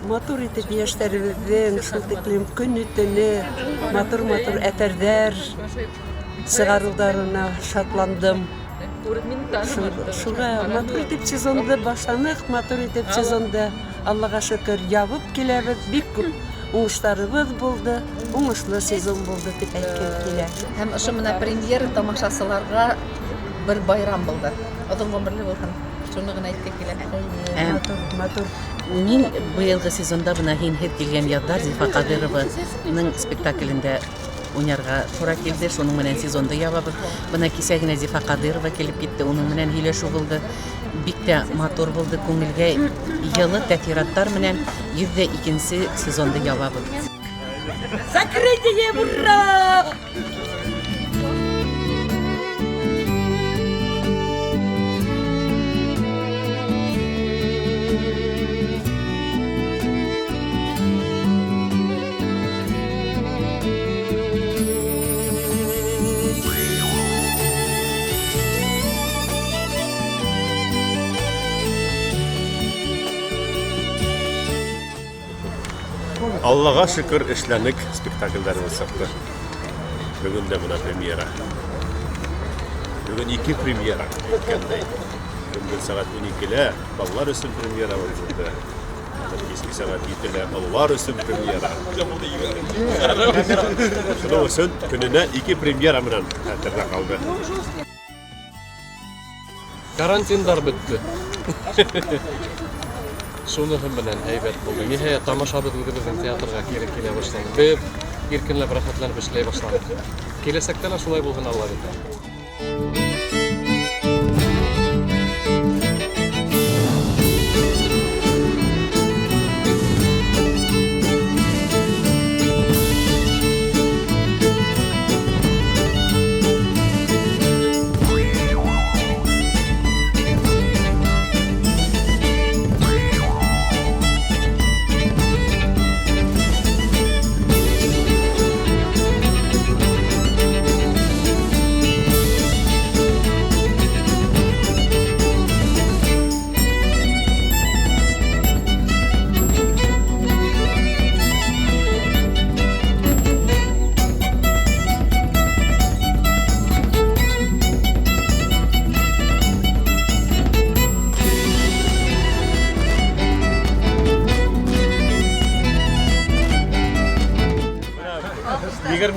Матур итеп йәштәребеҙҙең шул тиклем көнө-төнө матур-матур әҫәрҙәр сығарыуҙарына шатландым. Шуға матур итеп сезонды башланыҡ, матур итеп сезонды, Аллаға шөкөр, ябып киләбеҙ. Бик күп уңыштарыбыҙ булды, уңышлы сезон булды тип әйткем килә. Һәм ошо менә премьера тамашасыларға бер байрам булды. Оҙон ғүмерле булһын. Шуны ғына әйтке килә. Матур, матур. Мин быйылғы сезонда бына «Һинһеҙ килгән яҙҙар» Зифа Ҡадырованың спектаклендә уйнарға тура килде. Шуның менән сезонды ябабыҙ. Бына кисә генә Зифа Ҡадырова килеп китте, уның менән һөйләшеү булды. Бик тә матур булды, күңелгә йылы тәьҫораттар менән 102-нсе сезонды ябабыҙ. Закрытие, ура! Аллаға шөкөр, эшләнек, спектакльдәребеҙ сыҡты. Бөгөн дә бына премьера. Бөгөн ике премьера, әйткәндәй. Көндөҙ сәғәт 12-лә балалар өсөн премьера булды. Киске сәғәт 7-лә ололар өсөн премьера. Шуның өсөн көнөнә ике премьера менән хәтерҙә ҡалды. Карантиндар бөттө. Шуныһы менән һәйбәт булды. Ниһайәт, тамашабыҙ үҙебеҙҙең театрға кире килә башланы. Беҙ иркенләп, рәхәтләнеп эшләй башланыҡ. Киләсәктә лә шулай булһын, Алла бирһә.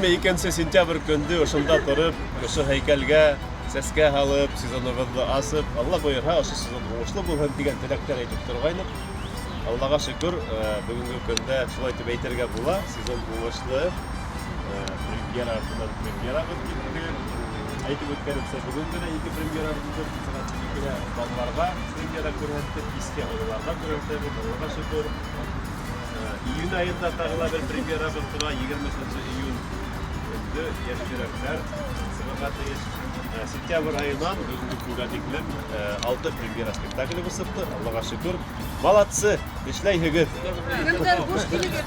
22 сентябрь көндө ошонда тороп, ошо һәйкәлгә сәскә һалып, сезоныбыҙҙы асып, Алла бойорһа, ошо сезон уңышлы булһын тигән теләктәр әйтеп торғайныҡ. Аллаға шөкөр, бөгөнгө көндә шулай тип әйтергә була, сезон уңышлы. Премьера артынан премьерабыҙ китте. Әйтеп үткәнемсә, бөгөн генә ике премьерабыҙ булды. Сәғәт 2-лә балаларға премьера күрһәттек, киске ололарға күрһәтәбеҙ, Аллаға шөкөр. Июнь айында тағы ла бер премьерабыҙ тора, 20 июнь көндө «Йәш йөрәктәр» сығырға тейеш. Сентябрь айынан бөгөнгө көнгә тиклем 6 премьера спектаклебеҙ сыҡты, Аллаға шөкөр. Молодцы, эшләйһегеҙ. Көндәр буш килегеҙ.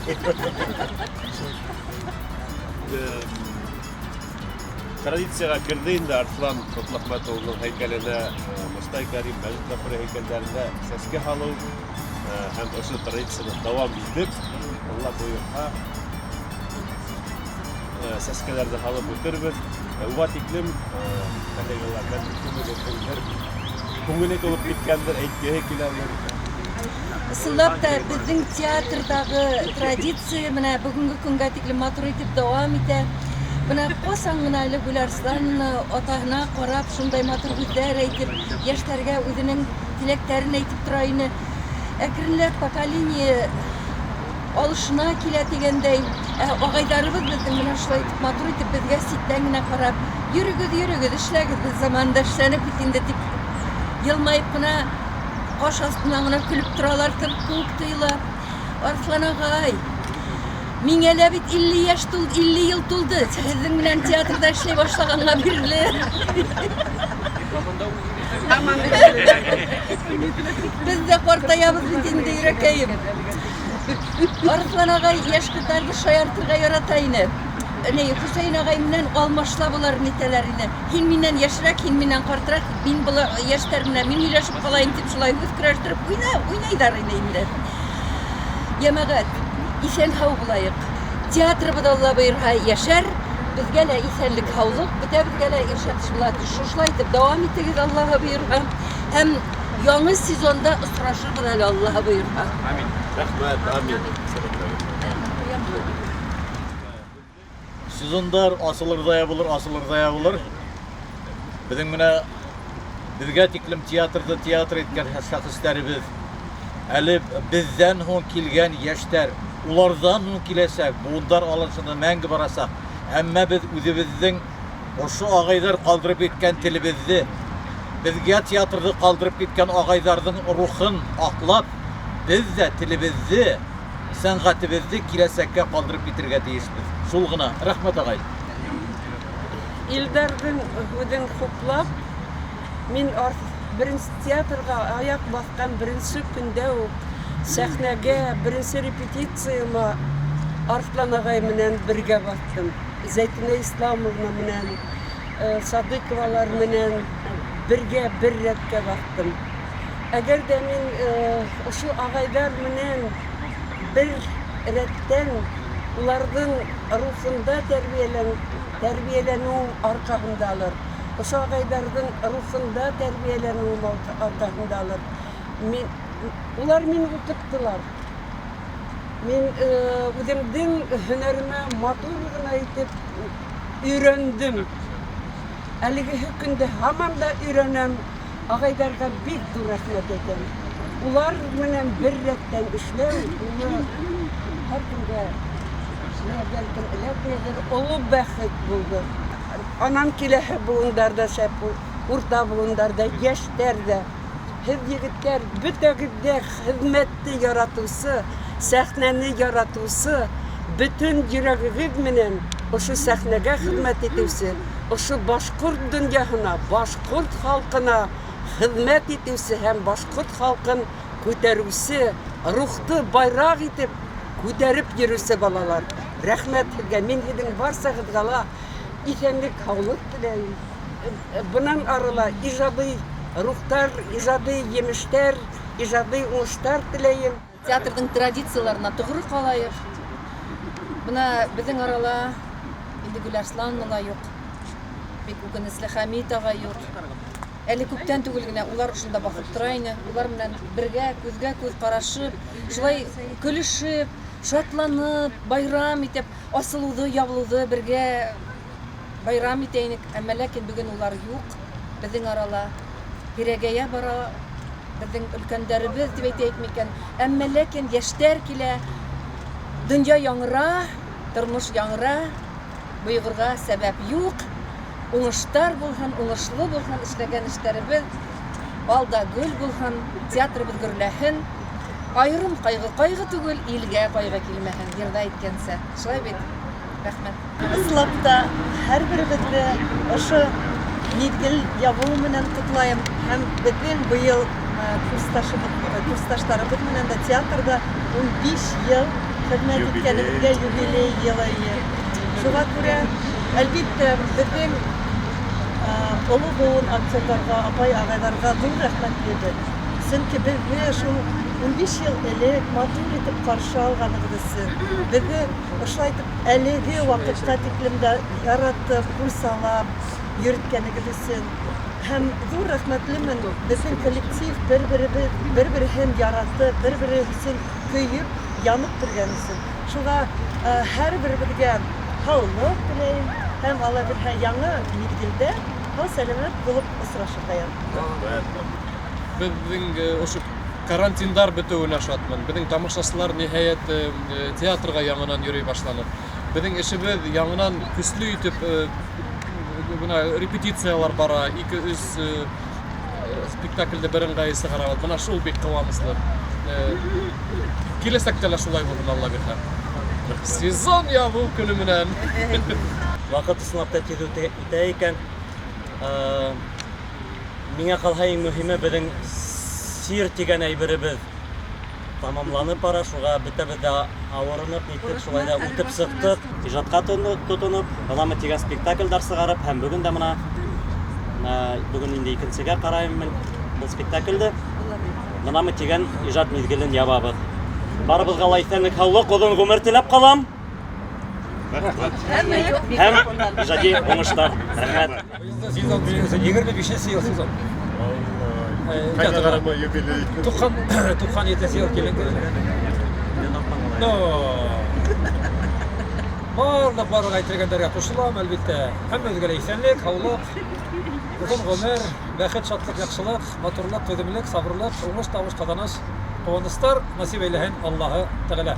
Традицияға керҙе инде Арыҫлан Ҡотләхмәт улының һәйкәленә, Мостай Кәрим, Мәжит Ғафури һәйкәлдәренә сәскә һалыу һәм ошо традицияны дауам итеп, Алла бойорһа, сәскәләрҙе һалып үтербеҙ. Уға тиклем, коллегалар, бәлки күңеле күңеле тулып киткәндер, әйткеһе киләлер. Ысынлап та беҙҙең театрҙағы традиция бына бөгөнгө көнгә тиклем матур итеп дауам итә. Бына ҡасан ғына әле Гүл Арыҫлан атаһына ҡарап шундай матур һүҙҙәр әйтеп, йәштәргә үҙенең теләктәрен әйтеп тора ине. Әкренләп поколение алышына килә тигәндәй, ағайҙарыбыҙ беҙҙең бына шулай итеп матур итеп беҙгә ситтән генә ҡарап, йөрөгөҙ, йөрөгөҙ, эшләгеҙ, беҙ заманында эшләнек бит инде тип йылмайып ҡына, ҡаш аҫтынан ғына көлөп торалар кеүек тойола. Арыҫлан ағай, миңә лә бит 50 йәш тулды, 50 йыл тулды. Һеҙҙең менән театрҙа эшләй башлағанға бирле. Беҙ ҙә ҡартаябыҙ бит инде, йөрәкәйем. Арыҫлан ағай йәш ҡыҙҙарҙы шаяртырға ярата ине. Ни, Хөсәйен ағай менән алмашлап улар нитәләр ине. Һин минән йәшерәк, һин минән ҡартыраҡ, мин был йәштәр менән мин һөйләшеп ҡалайым тип шулай һүҙ көрәштереп уйнайҙар ине инде. Йәмәғәт, иҫән-һау булайыҡ. Театрыбыҙ Алла бойорһа йәшәр, беҙгә лә иҫәнлек, һаулыҡ, бөтәбеҙгә лә Иршат Ишбулатович шушылай итеп дауам итегеҙ Аллаһы бойорһа. Һәм яңы сезонда осрашырбыҙ әле Аллаһы бойорһа. Амин. Рәхмәт, амин. Сезондар асылыр да ябылыр, асылыр да ябылыр. Беҙҙең менә беҙгә тиклем театрҙы театр иткән шәхестәребеҙ, әле беҙҙән һуң килгән йәштәр, уларҙан һуң киләсәк быуындар алышыны мәңге барасаҡ. Әммә беҙ үҙебеҙҙең ошо ағайҙар ҡалдырып киткән телебеҙҙе, беҙгә театрҙы ҡалдырып киткән ағайҙарҙың рухын аҡлап, беҙ ҙә телебеҙҙе, сәнғәтебеҙҙе киләсәккә ҡалдырып китергә тейешбеҙ. Шул ғына. Рәхмәт, ағай. Илдарҙың һүҙен хуплап, мин беренсе театрға аяҡ баҫҡан беренсе көндә үк сәхнәгә беренсе репетицияма Арыҫлан ағай менән бергә баҫтым. Зәйтүнә Исламовна менән, Садыҡовалар менән бергә бер рәткә баҫтым. Әгәр ҙә мин ошо ағайҙар менән бер рәттән уларҙың рухында тәрбиәләнеүем арҡаһындалыр. Ошо ағайҙарҙың рухында тәрбиәләнеүем арҡаһындалыр. Улар мине уҡыттылар. Мин үҙемдең һөнәремә матур ғына итеп өйрәндем. Әлегеһе көндә һаман да өйрәнәм. Ағайҙарға бик ҙур рәхмәт әйтәм. Улар менән бер рәттән эшләү уны һәр кемгә бәлкем эләкмәйҙер, оло бәхет булды. Анан киләһе быуындар ҙа шәп, урта быуындар ҙа, йәштәр ҙә. Һеҙ егеттәр бөтәгеҙ ҙә хеҙмәтте яратыусы, сәхнәне яратыусы, бөтөн йөрәгегеҙ менән ошо сәхнәгә хеҙмәт итеүсе, ошо башҡорт донъяһына, башҡорт халҡына хеҙмәт итеүсе һәм башҡорт халҡын күтәреүсе, рухты байраҡ итеп күтәреп йөрөүсе балалар. Рәхмәт һеҙгә. Мин һеҙҙең барсағыҙға ла иҫәнлек, һаулыҡ теләйем. Бынан арыла ижади рухтар, ижади емештәр, ижади уңыштар теләйем. Театрҙың традицияларына тоғро ҡалайыҡ. Бына беҙҙең арала инде Гөләрслан ла юҡ. Бик үкенесле, Хәмит ағай юҡ. Әле күптән түгел генә улар ошонда баҫып тора ине. Улар менән бергә күҙгә күҙ ҡарашып, шулай көлөшөп, шатланып, байрам итеп, асылыуҙы, ябылыуҙы бергә байрам итә инек. Әммә ләкин бөгөн улар юҡ беҙҙең арала. Һирәгәйә бара беҙҙең өлкәндәребеҙ тип әйтәйек микән. Әммә ләкин йәштәр килә, донъя яңыра, тормош яңыра, бойоғорға сәбәп юҡ. Уңыштар булһын, уңышлы булһын эшләгән эштәребеҙ, бал да гөл булһын, театрыбыҙ гөрләһен. Айырым ҡайғы ҡайғы түгел, илгә ҡайғы килмәһен, йырҙа әйткәнсә. Шулай бит? Рәхмәт. Ысынлап та һәр беребеҙҙе ошо миҙгел ябыуы менән ҡотлайым. Һәм беҙҙең быйыл курсташтарыбыҙ менән дә театрҙа 15 йыл хеҙмәт иткәнебеҙгә юбилей йылы. Шуға күрә, әлбиттә, беҙҙең оло быуын актерҙарға, апай-ағайҙарға ҙур рәхмәтлебеҙ. Сөнки беҙҙе шул 15 йыл элек матур итеп ҡаршы алғанығыҙ өсөн, беҙҙе ошолай итеп әлеге ваҡытҡа тиклем дә яратып, ҡурсалап йөрөткәнегеҙ өсөн. Һәм ҙур рәхмәтлемен, беҙҙең коллектив бер-береһен яратып, бер-береһе өсөн көйөп, янып торған өсөн. Шуға һәр беребеҙгә һаулыҡ теләйем һәм Алла бирһә яңы миҙгелдә һау-сәләмәт булып осрашырға яҙһын. Беҙҙең ошо карантиндар бөтөүенә шатмын. Беҙҙең тамашасылар ниһайәт театрға яңынан йөрөй башланы. Беҙҙең эшебеҙ яңынан көслө итеп, бына репетициялар бара, 2-3 спектаклде бер ыңғайы сығарабыҙ. Бына шул бик ҡыуаныслы. Киләсәктә лә шулай булһын, Алла бирһә. Сезон ябыу көнө менән. Ваҡыт ысынлап та тиҙ үтә икән. Миңә ҡалһа иң мөһиме беҙҙең сир тигән әйберебеҙ тамамланып бара, шуға бөтәбеҙ ҙә ауырынып, нитеп, шулай ҙа үтеп сыҡтыҡ. Ижадҡа тотоноп, бынамы тигән спектаклдәр сығарып, һәм бөгөн дә бына, бөгөн инде икенсегә ҡарайым мин был спектаклде. Бынамы тигән ижад миҙгелен ябабыҙ. Барыбыҙға ла иҫәнлек, һаулыҡ, оҙон ғүмер теләп ҡалам. Һәм ижади уңыштар. Рәхмәт. Сезон 25 йыл сезон. Ҡайҙа ҡарама юбилей. 97 йыл килен. Но барлыҡ әйтелгәндәргә ҡушылам, әлбиттә. Һәммәгеҙгә лә иҫәнлек, һаулыҡ, оҙон ғүмер, бәхет, шатлыҡ, яҡшылыҡ, матурлыҡ, түҙемлек, сабырлыҡ, уңыш, табыш, ҡаҙаныш, ҡыуаныстар насип әйләһен Аллаһы Тәғәлә.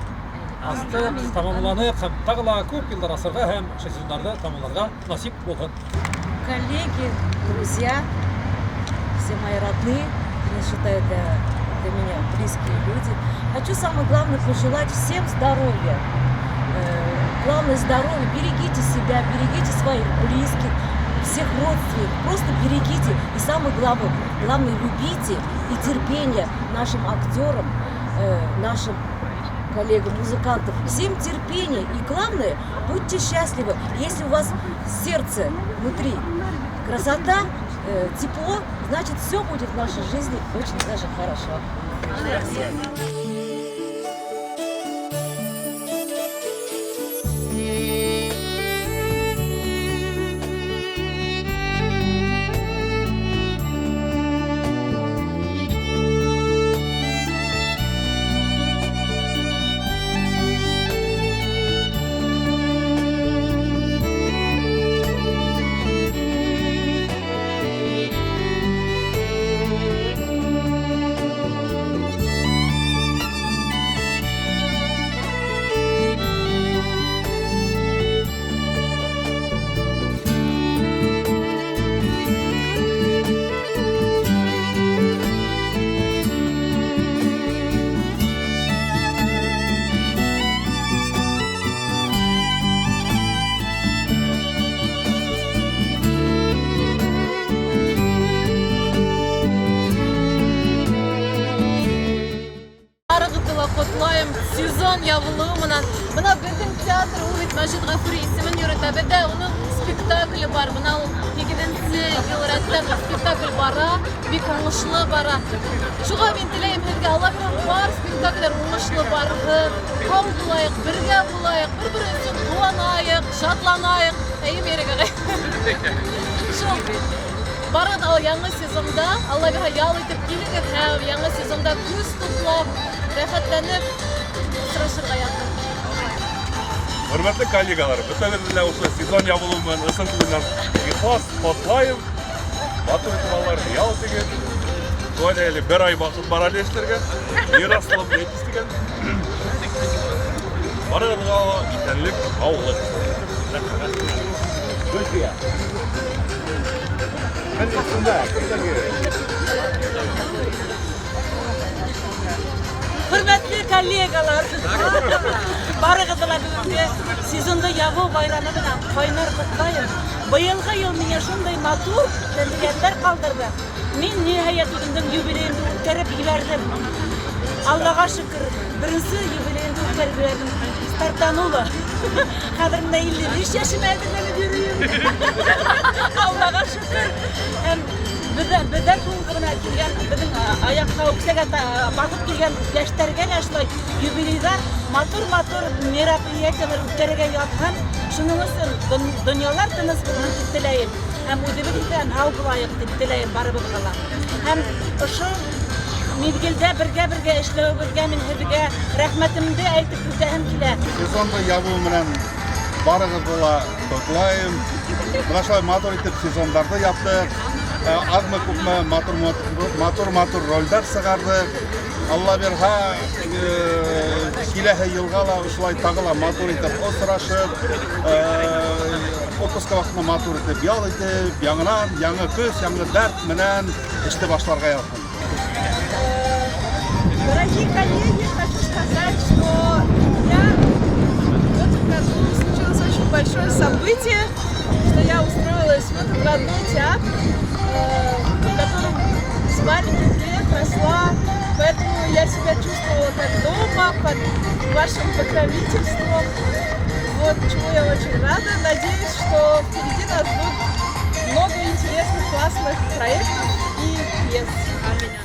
Астыҡ, тамамланыҡ һәм тағы ла күп йылдар асырға һәм сезондарҙы тамамларға насип булһын. Коллеги, друзья, все мои родные, я считаю, для меня близкие люди. Хочу самое главное пожелать всем здоровья. Главное здоровье, берегите себя, берегите своих близких, всех родственников, просто берегите. И самое главное, любите и терпение нашим актерам, нашим коллегам, музыкантам. Всем терпение и главное, будьте счастливы. Если у вас сердце внутри красота, тепло, значит все будет в нашей жизни очень даже хорошо. Сезон ябылыуы менән. Бына беҙҙең театр ул бит Мәжит Ғафури исемен йөрөтә. Беҙҙә уның спектакле бар. Бына ул 8-нсе йыл рәттән спектакль бара, бик уңышлы бара. Шуға мин теләйем һеҙгә, Алла бирһен, бар спектакльдәр уңышлы барһын. Һау булайыҡ, бергә булайыҡ, бер-беребеҙ өсөн ҡыуанайыҡ, шатланайыҡ. Эйе, Мейрек ағай. Шул барығыҙ ал яңы сезонда, Алла бирһә, ял итеп килегеҙ һәм яңы сезонда көс туплап, рәхәтләнеп осрашырға яҡын. Хөрмәтле коллегалар, бөтәгеҙҙе лә ошо сезон ябылыуы менән ысын күңелдән ихлас ҡотлайым. Матур итеп алар, ял итегеҙ. Шулай ҙа әле бер ай ваҡыт бар әле эшләргә. Ер аҫылып етеш тигән. Барығыҙға ла иҫәнлек, һаулыҡ. Рәхмәт. Гөлфиә. Хөрмәтле коллегалар, барығыҙҙы ла бөгөнгө сезонды ябыу байрамы менән ҡайнар ҡотлайым. Быйылғы йыл миңә шундай матур тәьҫораттар ҡалдырҙы. Мин ниһайәт үҙемдең юбилейымды үткәреп ебәрҙем. Аллаға шөкөр, беренсе юбилейымды үткәреп ебәрҙем. Стартанула. Хәҙер менә 55 йәшемә әҙерләнеп йөрөйөм. Аллаға шөкөр. Һәм беҙҙән һуң ғына килгән, беҙҙең аяҡҡа үксәгә баҫып килгән йәштәргә лә шулай юбилейҙа матур-матур мероприятиелар үткәрергә яҙһын. Шуның өсөн донъялар тыныс булһын тип теләйем. Һәм үҙебеҙ иҫән һау булайыҡ тип теләйем барыбыҙға ла. Һәм ошо миҙгелдә бергә-бергә эшләүебеҙгә мин һеҙгә рәхмәтемде әйтеп үтәһем килә. Сезонды ябыу менән барығыҙҙы ла ҡотлайым. Бына шулай матур итеп сезондарҙы яптыҡ. Аҙмы күпме матур ролдәр сығарҙыҡ. Алла бирһә, киләһе йылға ла ошолай тағы ла матур итеп осрашып, отпуска ваҡытында матур итеп ял итеп, яңынан яңы көс, яңы дәрт менән эште башларға яҙһын. Дорогие коллеги, хочу сказать, что у меня в этом году случилось очень большое событие, что я устроилась в этот родной театр, в котором с маленьких лет росла, поэтому я себя чувствовала как дома, под вашим покровительством, чему я очень рада. Надеюсь, что впереди нас ждут много интересных, классных проектов и пьес. Аминь.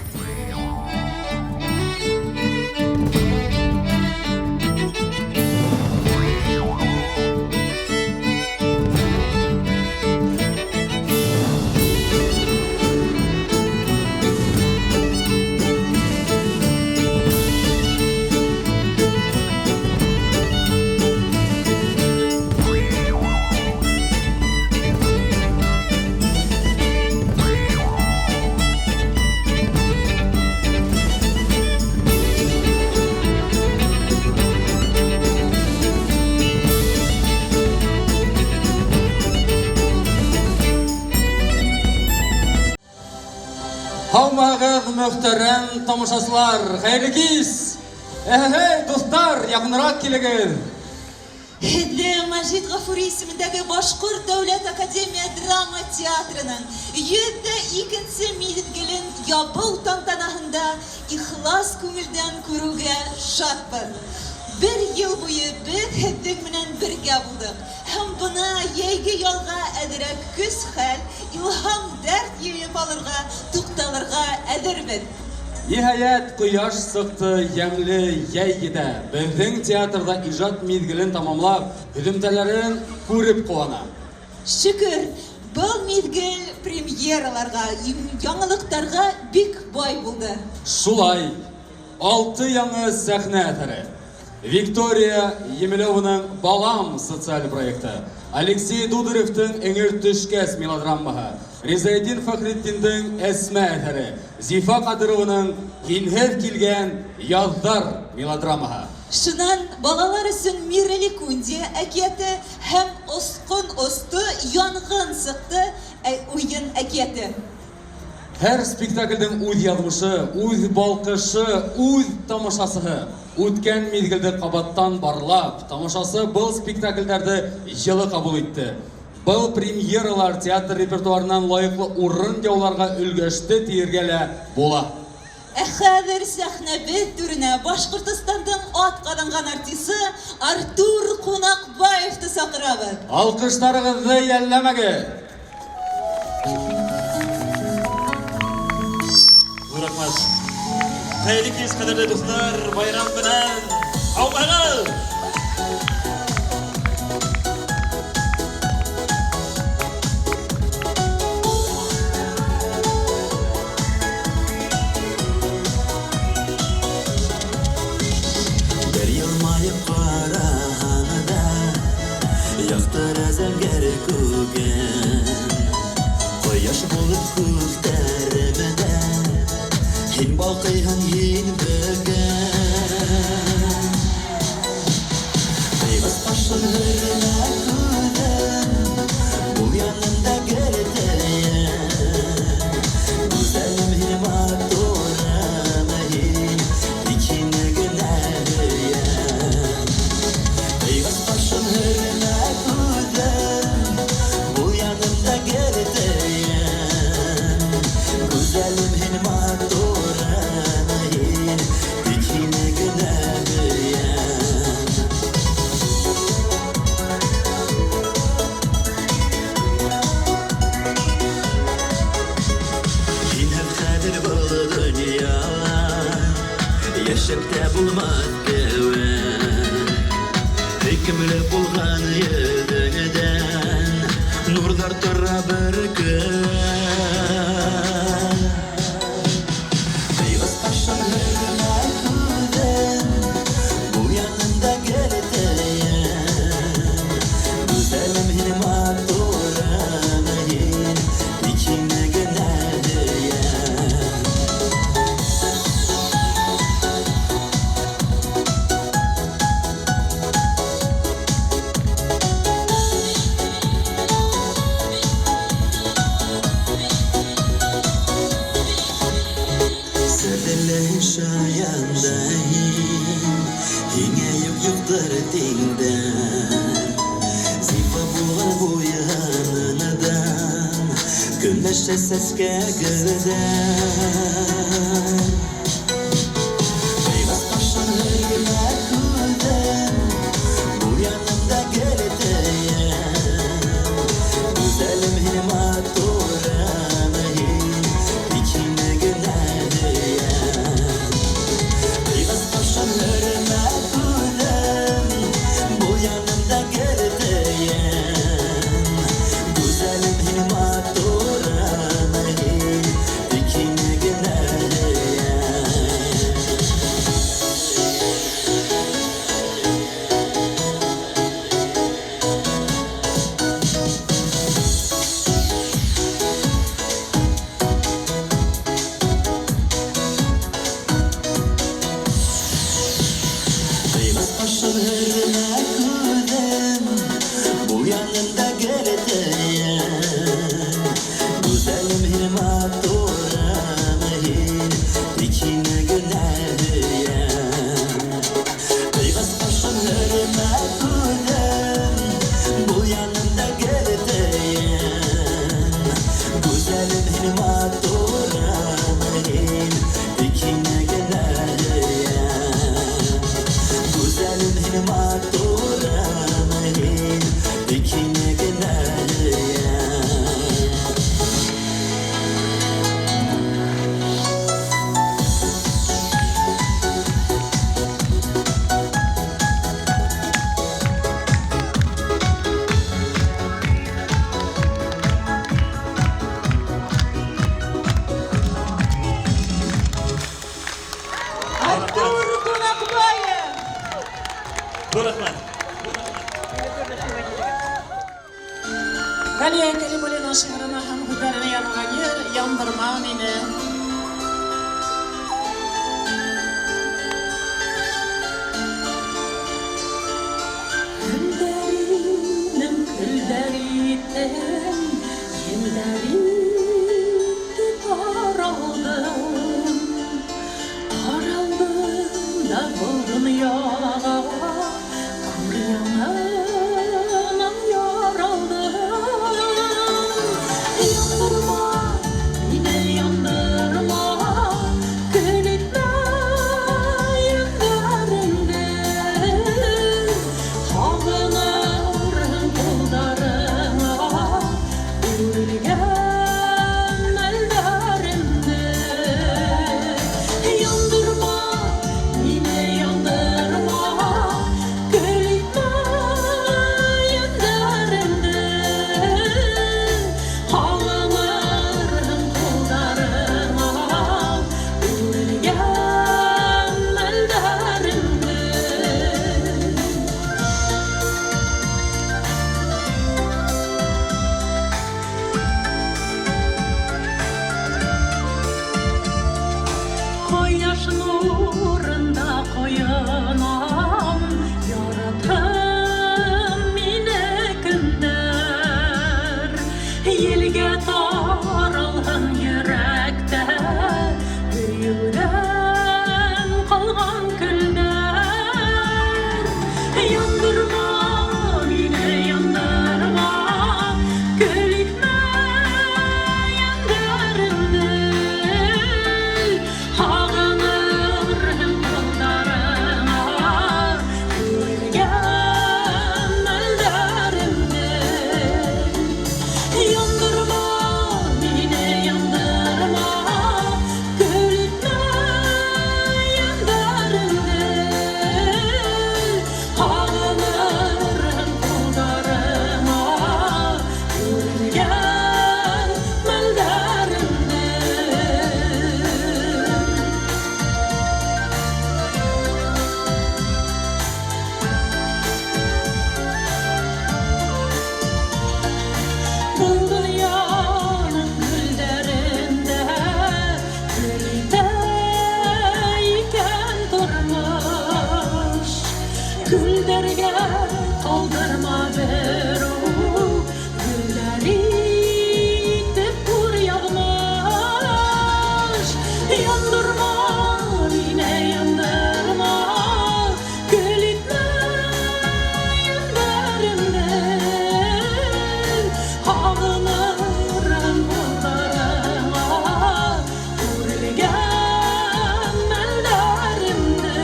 Мөхтәрәм тамашасылар, хәйерле кис! Әһәй, дуҫтар, яҡыныраҡ килегеҙ! Һеҙҙе Мәжит Ғафури исемендәге Башҡорт дәүләт академия драма театрының 102-нсе миҙгелен ябыу тантанаһында ихлас күңелдән күреүгә шатбыҙ. Бер йыл буйы беҙ һеҙҙең менән бергә булдыҡ. Һәм бына йәйге ялға әҙерәк көс-хәл, илһам, дәрт йыйып алырға, туҡталырға әҙербеҙ. Ниһайәт, ҡояш сыҡты, йәмле йәй етә. Беҙҙең театрҙа ижад миҙгелен тамамлап, һөҙөмтәләрен күреп ҡыуана. Шөкөр, был миҙгел премьераларға, яңылыҡтарға бик бай булды. Шулай, 6 яңы сәхнә әҫәре. Виктория Емелеваның «Балам» социаль проекты, Алексей Дударевтың «Эңер төшкәс» мелодрамаһы, Ризаэддин Фәхретдиндең «Әсмә» әҫәре, Зифа Ҡадырованың «Һинһеҙ килгән яҙҙар» мелодрамаһы. Шунан балалар өсөн Миреликундия әкиәте һәм Осҡон осто янғын сыҡты уйын әкиәте. Һәр спектаклдең үҙ яҙмышы, үҙ балҡышы, үҙ тамашасыһы. Үткән миҙгелде ҡабаттан барлап, тамашасы был спектаклдәрҙе йылы ҡабул итте. Был премьералар театр репертуарынан лайыҡлы урын яуларға өлгәште тиергә лә була. Ә хәҙер сәхнәбеҙ түренә Башҡортостандың ат ҡаҙанған артисы Артур Ҡунаҡбаевты саҡырабыҙ. Алҡыштарығыҙҙы йәлләмәгеҙ. Рәхмәт. Хәйерле кис, ҡәҙерле дуҫтар, байрам менән. Һаумыһығыҙ! Бер йылмайып ҡараһаң да, яҡтыра зәңгәр күген. Ҡояш булып күктәремдә, һин балҡыйһың һин бөгөн. Ҡыйғас ҡашың һөрмә күҙем, бул янымда гел тейем. Гүзәлем һин, матурым һин, тик һине генә һөйәм. Ҡыйғас ҡашың һөрмә күҙем, бул янымда гел тейем. Гүзәлем һин, матурым һин, тик һине генә һөйәм. Һинһеҙ хәҙер был донъяла йәшәп тә булмаҫ кеүек. Һөйкөмлө булған йөҙөңдән нурҙар тора бөркөп. Ҡыйғас ҡашың һөрмә күҙем, бул янымда гел тейем. Гүзәлем һин, матурым һин, тик һине генә һөйәм. Серҙе шаянда һин, һиңә юҡ юҡтыр тиңдәр. Зифа булған буйынынан көнләшә сәскә гөлдәр. Ҡыйғас ҡашың һөрмә күҙем, бул янымда гел тейем. Гүзәлем һин, матурым һин, тик һине генә һөйәм. Ҡыйғас ҡашың һөрмә күҙем, бул янымда гел тейем. Гүзәлем һин, матурым һин, тик һине генә һөйәм. Ҡыйғас ҡашың һөрмә күҙем, бул янымда гел тейем. Гүзәлем һин, матурым һин, Һин матурым һин, тик һине генә һөйәм. Артур Кунакбаев! Ҙур рәхмәт. Ғәлиә Кәлимуллина шиғырына һәм һүҙҙәренә яҙылған йыр «Яндырма мине». Көлдәр инем, көлдәр иттем, елдәр итте таралдым. Таралдым да был донъяға күр яңынан яралдым. Яндырма, мине яндырма, көл итмә йөндәреңде. Һағынырһың ҡулдарыңа үрелгән мәлдәремде. Яндырма, мине яндырма, көл итмә йөндәреңде. Һағынырһың ҡулдарыңа үрелгән мәлдәремде. Ҡояш нурында ҡойонам, яратһын мине көндәр. Елгә таралһын йөрәктә һөйөүҙән ҡалған көлдәр. Яндырма мине, яндырма, көл итмә йөндәреңде. Һағынырһың ҡулдарыңа үрелгән мәлдәремде. Яндырма мине, яндырма, көл итмә йөндәреңде. Һағынырһың ҡулдарыңа үрелгән мәлдәремде. Был донъяның гөлдәрендә гөл итә икән тормош. Гөлдәргә ҡалдырма бер үк, гөлдәр итеп күр яҙмыш. Яндырма мине, яндырма, көл итмә йөндәреңде. Һағынырым ҡулдарыңа үрелгән мәлдәремде.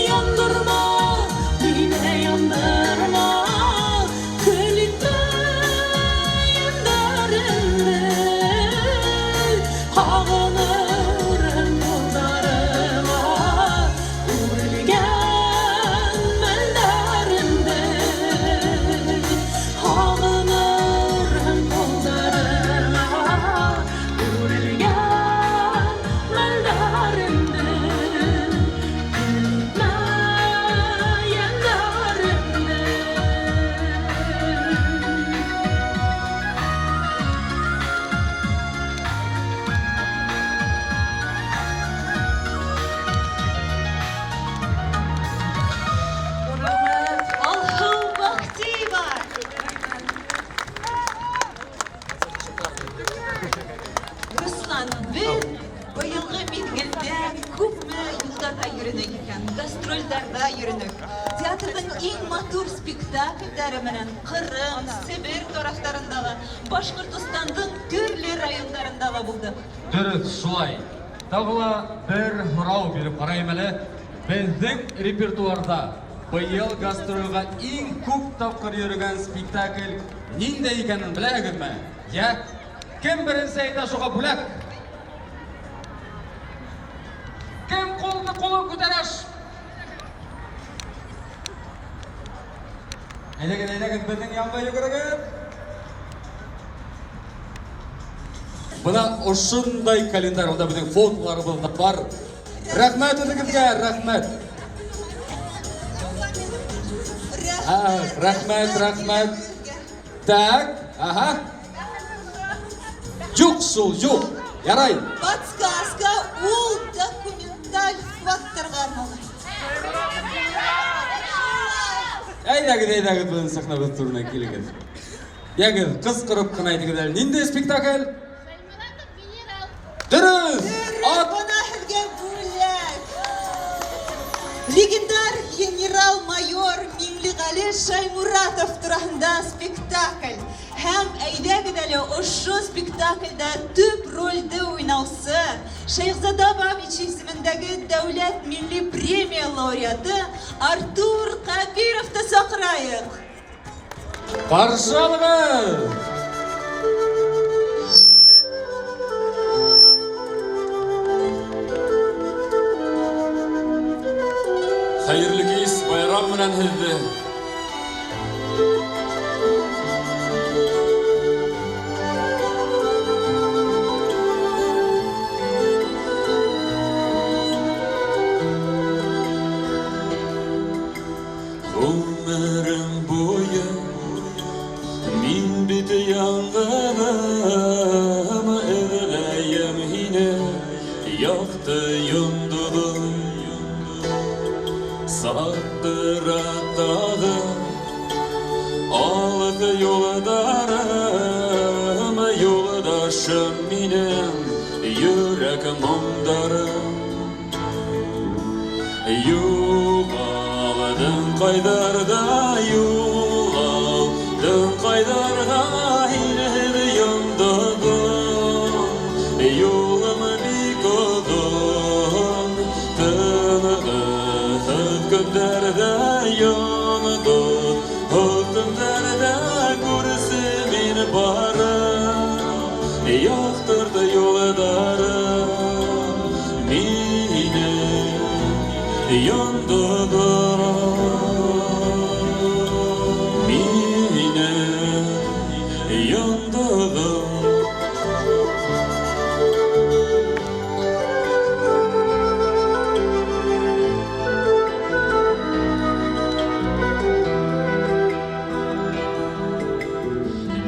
Яндырма мине, яндырма, көл итмә йөндәреңде. Һағынырым ҡулдарыңа үрелгән мәлдәремде. Һағынырым ҡулдарыңа үрелгән мәлдәремде. Көл итмә йөндәреңде. Алһыу Бахтиева! Руслан, беҙ быйылғы миҙгелдә күпме юлдарҙа йөрөнөк икән, гастролдәрҙә йөрөнөк. Театрҙың иң матур спектаклдәре менән Ҡырым, Себер тарафтарында ла, Башҡортостандың төрлө райондарында ла булдыҡ. Дөрөҫ, шулай. Тағы ла бер һорау биреп ҡарайым әле. Беҙҙең репертуарҙа быйыл гастролгә иң күп тапҡыр йөрөгән спектакль ниндәй икәнен беләһегеҙме? Йә, кем беренсе әйтә, шуға бүләк. Кем ҡулны ҡулын күтәрә? Әйҙәгеҙ, әйҙәгеҙ, беҙҙең янға йүгерегеҙ. Бына ошондай календарь, унда беҙҙең фотоларыбыҙ ҙа бар. Рәхмәт үҙегеҙгә, рәхмәт. Рәхмәт, рәхмәт. Так, ага. Юҡ шул, юҡ. Ярай. Подсказка ул документаль факторға арналған. Әйҙәгеҙ, әйҙәгеҙ, беҙҙең сәхнәбеҙ түренә килегеҙ. Йәгеҙ, ҡысҡырып ҡына әйтегеҙ әле, ниндәй спектакль? Дөрөҫ! Ат! Бына һеҙгә бүләк. Легендар генерал-майор Миңлеғәле Шаймуратов тураһында спектакль. Һәм әйҙәгеҙ әле ошо спектаклдә төп ролде уйнаусы Шәйехзада Бабич исемендәге дәүләт милли премия лауреаты Артур Ҡәбировты саҡырайыҡ. Ҡаршы алығыҙ! Хәйерле кис, байрам менән һеҙҙе. Ғүмерем буйы мин бит яңғыҙым, эҙләйем һине, яҡты йондоҙом. Саҡыра тағы алыҫ юлдарым, юлдашым минең, йөрәк моңдарым. Юғалдың ҡайҙарҙа, юғалдың ҡайҙарға, һинһеҙ йондоҙом. Юлым бик оҙон, тынғыһыҙ көндәрҙә йондоҙ, төндәрҙә күрсе мин барым, яҡтырт юлдарым мине йондоҙом. Мине йондоҙом.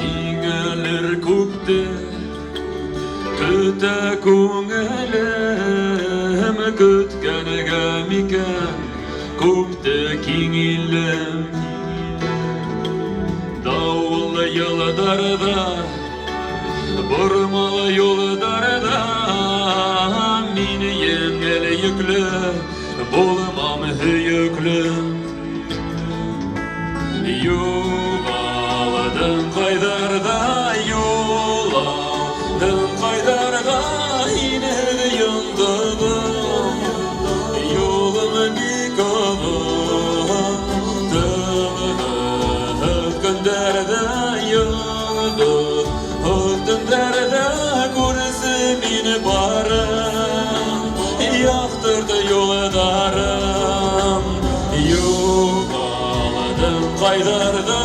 Ниңәлер күпте көтә күңелем, көткәнгә микән күпте киң илем. Дауыллы йылдарҙа, бормалы юлдарҙа мин еңел йөклө булмам һөйөклө. Юғалдың ҡайҙарҙа, юлалдың ҡайҙарға, һинһеҙ йондоҙом. Юлым бик оҙон, тынғыһыҙ көндәрҙә йондоҙ, төндәрҙә күрсе мин барым, яҡтырт юлдарым. Юғалдың ҡайҙарҙа,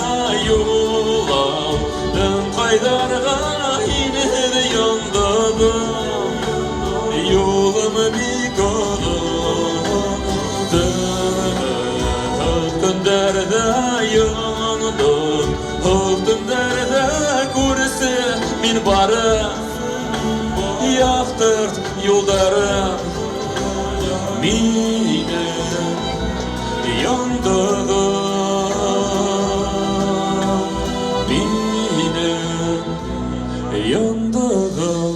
юлалдың ҡайҙарға, һинһеҙ йондоҙом. Юлым бик оҙон, тынғыһыҙ көндәрҙә йондоҙ, төндәрҙә күрсе мин барым, яҡтырт юлдарым мине йондоҙом. Мине йондоҙом.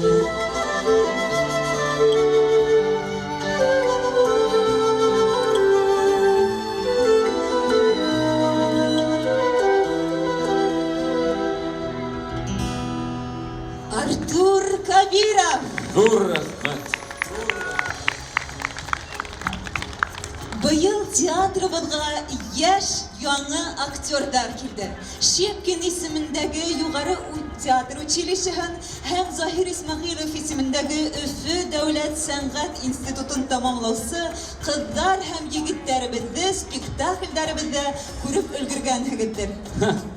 Артур Кабиров. Ҙур рәхмәт. театрыбыҙға йәш яңы актерҙар килде. Щепкин исемендәге юғары театр училищеһын һәм Заһир Исмәғилов исемендәге Өфө дәүләт сәнғәт институтын тамамлаусы ҡыҙҙар һәм егеттәребеҙҙе спектаклдәребеҙҙә күреп өлгөргәнһегеҙҙер.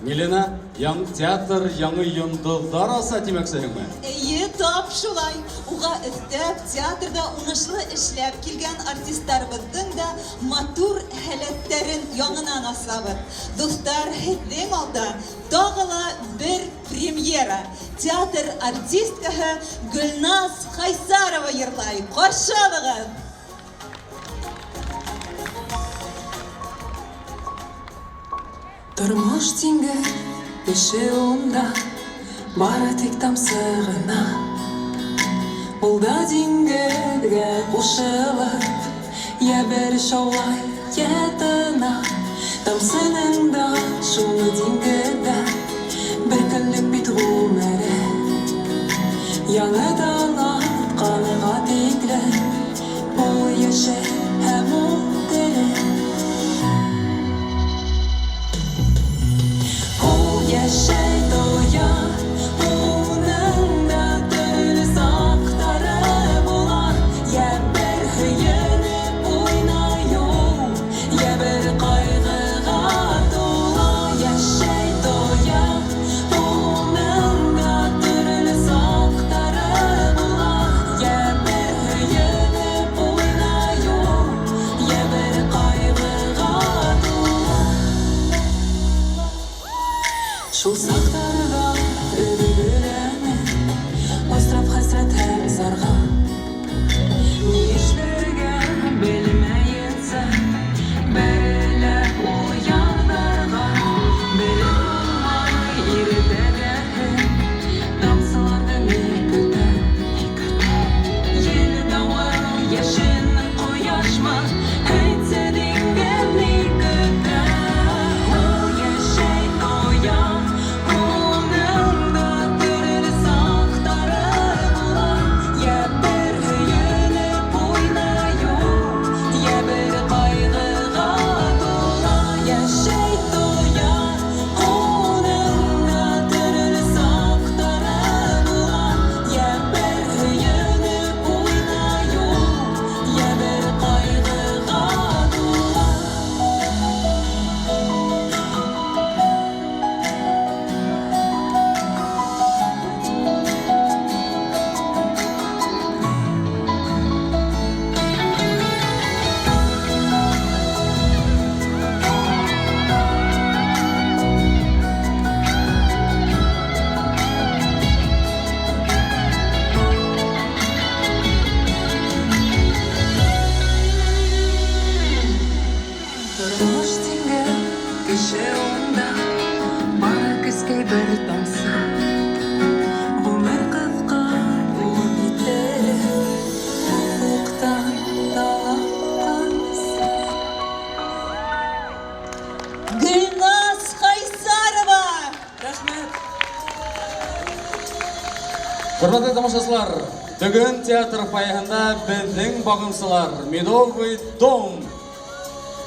Милена, яңы театр яңы йондоҙҙар аса тимәксеһеңме? Эйе, тап шулай. Уға өҫтәп, театрҙа уңышлы эшләп килгән артистарыбыҙҙың да матур һәләттәрен яңынан асабыҙ. Дуҫтар, һеҙҙең алда тағы ла бер премьера. Театр артисткаһы Гөлназ Хайсарова йырлай. Ҡаршы алығыҙ! Тормош диңгеҙ, кеше унда бары тик тамсы ғына. Ул да диңгеҙгә ҡушылып, йә бер шаулай, йә тына. Тамсының да шул диңгеҙҙә бер көнлөк бит ғүмере. Яңы таң атҡанға тиклем ул йәшәй һәм ул тере. Ул йәшәй тоя, уның да төрлө саҡтары була. Йә бер һөйөнөп уйнай ул, йә бер ҡайғыға тула. Йәшәй тоя, уның да төрлө саҡтары була. Йә бер һөйөнөп уйнай ул, йә бер ҡайғыға тула. Шул саҡтарҙа өҙөләмен, осрап хәсрәт һәм зарға. Ни эшләргә белмәйенсә, бәрелә ул яҙҙарға. Белеп булмай иртәгәһен, тамсыларҙы ни көтә, ни көтә. Ел, дауыл, йәшен, ҡояшмы, әйтсә диңгеҙ ни көтә. Ул йәшәй тоя, уның да төрлө саҡтары була. Йә бер һөйөнөп уйнай ул, йә бер ҡайғыға тула. Йәшәй тоя, уның да төрлө саҡтары була. Йә бер һөйөнөп уйнай ул, йә бер ҡайғыға тула. Тормош диңгеҙ, кеше унда бары кескәй бер тамсы. Ғүмер ҡыҫҡа булып китер, офоҡтан талапҡансы. Гөлназ Хайсарова! Рәхмәт! Хөрмәтле тамашасылар, бөгөн театр фойеһында беҙҙең бағымсылар Медовый дом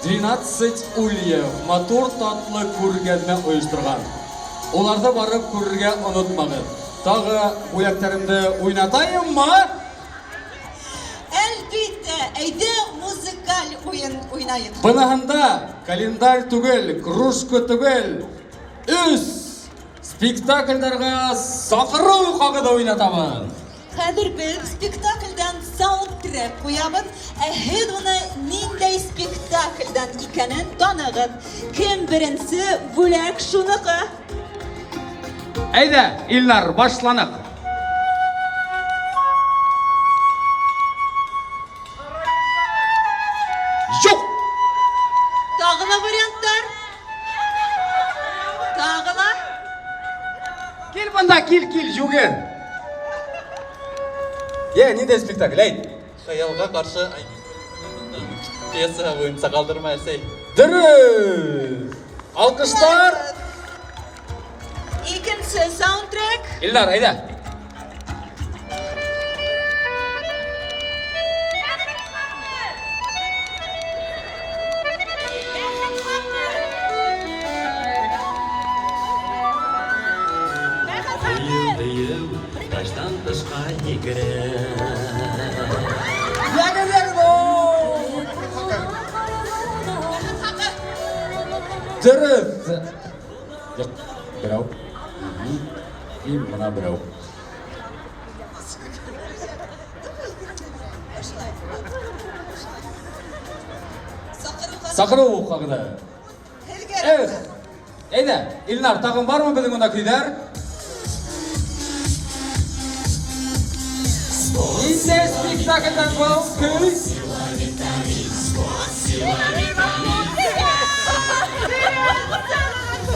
12 ульев матур татлы күргәҙмә ойошторған. Уларҙы барып күрергә онотмағыҙ. Тағы бүләктәремде уйнатайыммы? Әлбиттә, әйҙә музыкаль уйын уйнайыҡ. Быныһында календарь түгел, кружка түгел, өс спектаклдәргә саҡырыу ҡағыҙы уйнатабыҙ. Хәҙер беҙ спектаклдән саундтрек ҡуябыҙ, ә һеҙ уны ниндәй спектаклдән икәнен танығыҙ. Кем беренсе, бүләк шуныҡы. Әйҙә, Илнар, башланыҡ. Юҡ! Тағы ла варианттар? Тағы ла? Кил бында, кил, кил, йүгер. Йә, ниндәй спектакль, әйт? Хыялға ҡаршы пьеса буйынса ҡалдырма, әсәй. Дөрөҫ! Алҡыштар! Икенсе саундтрек. Илнар, әйҙә. Бигерәк. Ягез, ягез, Дөрес. Юк, берәү. И менә берәү. Сакыру хакында. Эх, әйдә, Илнар, тагын бармы безнең монда көйләр? Нинди спектакльдән был көй?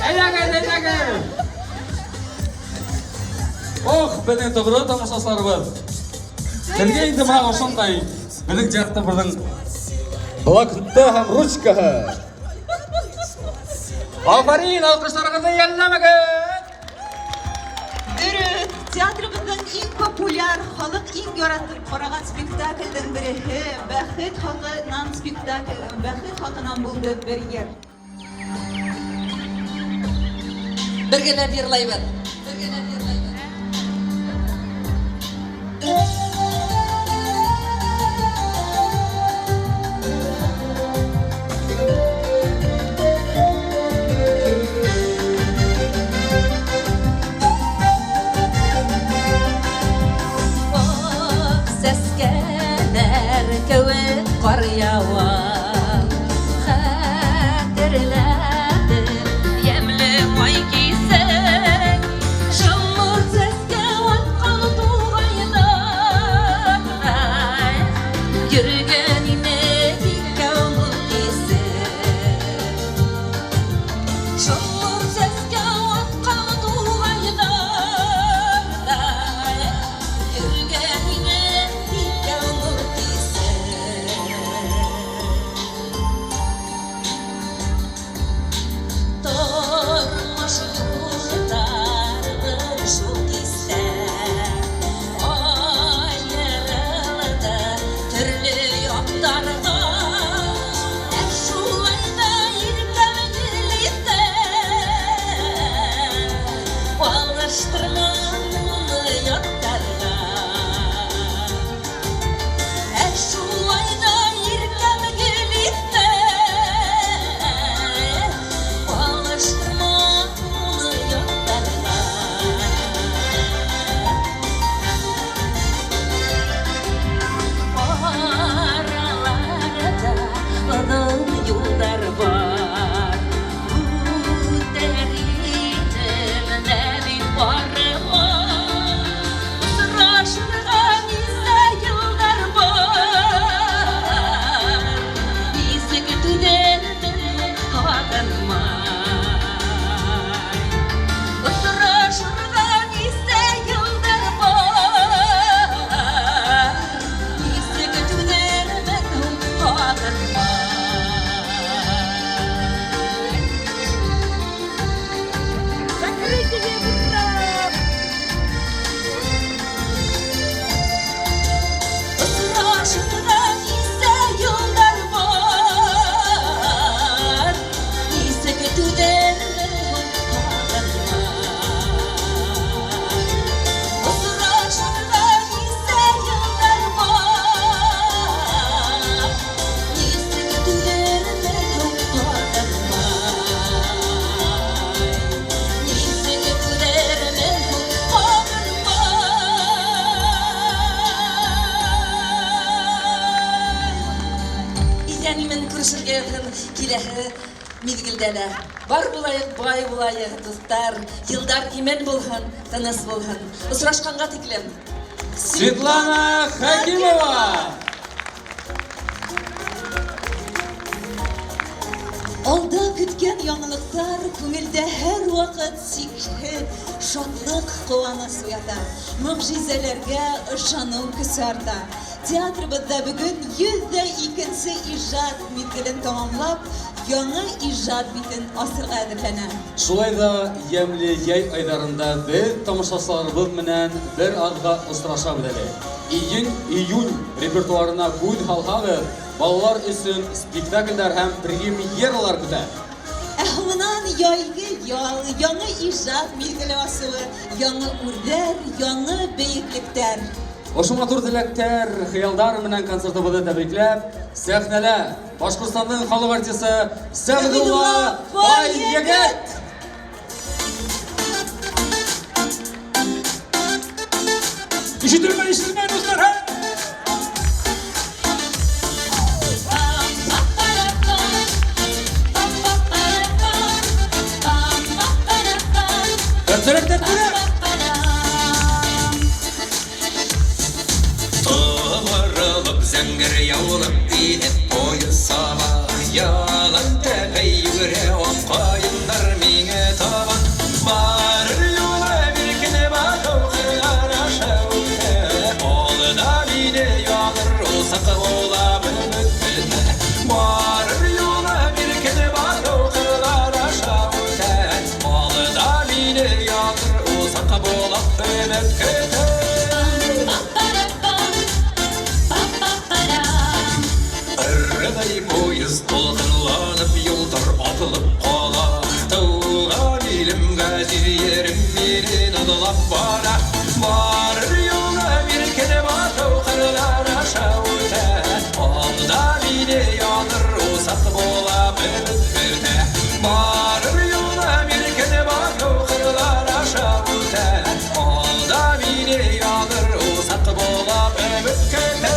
Әйдәгез, әйдәгез! Ох, безнең тугры тамашачыларыбыз. Беҙгә инде бына ошондай беҙҙең театрыбыҙҙың блокноты һәм ручкаһы. Афарин, алҡыштарығыҙҙы йәлләмәгеҙ! Дөрөҫ, театрыбыҙҙың иң популяр, халыҡ иң яратып ҡараған спектаклдең береһе Бәхет хакынан спектакль, Бәхет хакынан булды бер йыр. Бергәләп йырлайбыҙ. Бергәләп йырлайбыҙ. Ак сәскәләр кеүек ҡар яуа. Хәтерләтеп йәмле май кисен. Шомырт сәскә атҡан туғайҙар. Йөрөгән инек икәү был кисен. Шомырт сәскә атҡан туғайҙар. Йөрөгән инек икәү был кисен. Тормош юлдарыбыҙ шул кистә айырылды төрлө яҡтарға. Ә шулай ҙа иркәм гөл алыштырмам уны яттарға. Ә шулай ҙа иркәм гөл алыштырмам уны яттарға. Араларҙа оҙон юлдар бар. Үтәр инем дә бит бармай. Осрашырға нисә йылдар бар. Нисек түҙермен һағынмай. Осрашырға нисә йылдар бар. Нисек түҙермен һағынмай. Закрытие, ура! Осрашырға нисә йылдар бар. Нисек түҙермен һағынмай. Осрашырға нисә йылдар бар. Нисек түҙермен һағынмай. Нисек түҙермен һағынмай. Иҫән-имен күрешергә яҙһын киләһе миҙгелдә лә. Бар булайыҡ, бай булайыҡ, дуҫтар. Йылдар имен булһын, тыныс булһын. Осрашҡанға тиклем. Светлана Хакимова! Алда көткән яңылыҡтар күңелдә һәр ваҡыт сикһеҙ шатлыҡ, ҡыуаныс уята. Мөғжизәләргә ышаныу көсө арта. Театрыбыҙҙа бөгөн 102-нсе ижад миҙгелен тамамлап, яңы ижад битен асырға әҙерләнә. Шулай ҙа йәмле йәй айҙарында беҙ тамашасыларыбыҙ менән бер аҙға осрашабыҙ әле. Июнь, июль репертуарына күҙ һалһағыҙ, балалар өсөн спектаклдәр һәм премьералар көтә. Ә һуңынан яйгы ял, яңы ижад миҙгеле асыуы, яңы үрҙәр, яңы бейеклектәр. Ошо матур теләктәр, хыялдар менән концертыбыҙҙы тәбрикләп, сәхнәлә Башҡортостандың халыҡ артисы Сәғдулла Байегет! Ишетелмәй, ишетелмәй, дуҫтар, һә? Дәртлерәк, дәртлерәк! Томырылып зәңгәр яулык киеп поезд саба. Ялан тәпәй йүгерә ак каеннар миңа табан. Барыр юлым иркен батау кырлар аша үтә. Алда мине яныр усак булам өмет көтә. Барыр юлым иркен батау кырлар аша үтә. Алда мине яныр усак булам өмет көтә. Ыргыдай поезд дулкынланып юлдар атылып кала. Туган илем, газиз ерем мине назлап бара. Барыр юлым иркен батау кырлар аша үтә. Алда мине яныр усак булам өмет көтә. Барыр юлым иркен батау кырлар аша үтә. Алда мине яныр усак булам өмет көтә.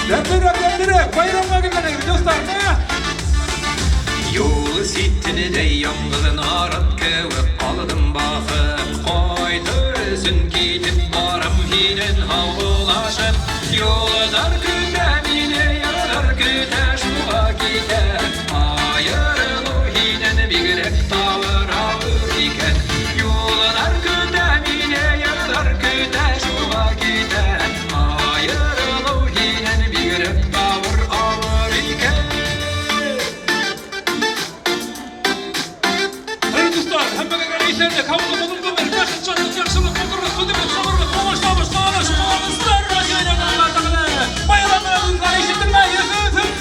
Дәртлерәк, дәртлерәк! Байрамға килгәнегеҙ, дуҫтар, ә? Юл ситендә яңгыз нарат кеүек калдым баҫып. Кайтыр өсөн китеп барам һинән һаубуллашып. Юлдар көтә мине, ярлар көтә, шуға китә. Айырылыу һинән бигерәк тауыр ауыр икән. Юлдар көтә мине, ярлар көтә, шуға китә. Айырылыу һинән бигерәк тауыр ауыр икән. Хәйер, дуҫтар, һәммәгеҙгә иҫәнлек, һаулыҡ, оҙон ғүмер, бәхет, шатлыҡ, яҡшылыҡ, матурлыҡ, түҙемлек, сабырлыҡ, уңыш, табыш, ҡыуаныс, ҡыуаныстар насип итһен Алла Тәғәлә. Байрам менән, дуҫтар, ишетелмәй, өф, өф, өф.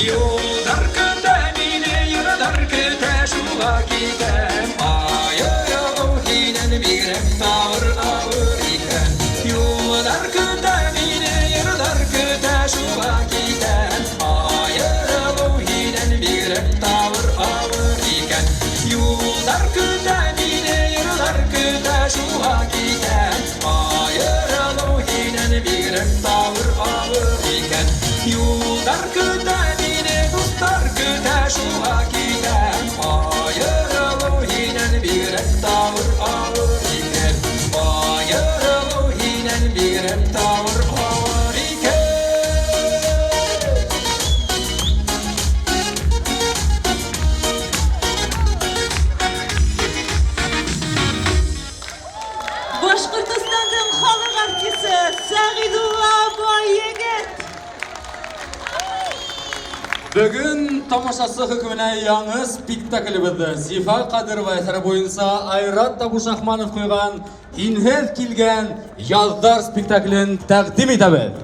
Юлдар көтә мине, йырҙар көтә, шуға китәм. Айырылыу һинән бигерәк тауыр ауыр икән. Юлдар көтә мине, йырҙар көтә, шуға китәм. Айырылыу һинән бигерәк тауыр ауыр икән. Юлдар көтә мине, йырҙар көтә, шуға китәм. Айырылыу һинән бигерәк тауыр ауыр икән. Юлдар көтә мине, дуҫтар көтә, шуға китәм. Айырылыу һинән бигерәк тауыр ауыр икән. Айырылыу һинән бигерәк тауыр ауыр икән. Башҡортостандың халыҡ артисы Сәғидулла Байегет. Бөгөн тамашасы хөкөмөнә яңы спектаклебеҙҙе Зифа Ҡадирова әҫәре буйынса Айрат Табушахманов ҡуйған Һинһеҙ килгән яҙҙар спектаклен тәҡдим итәбеҙ.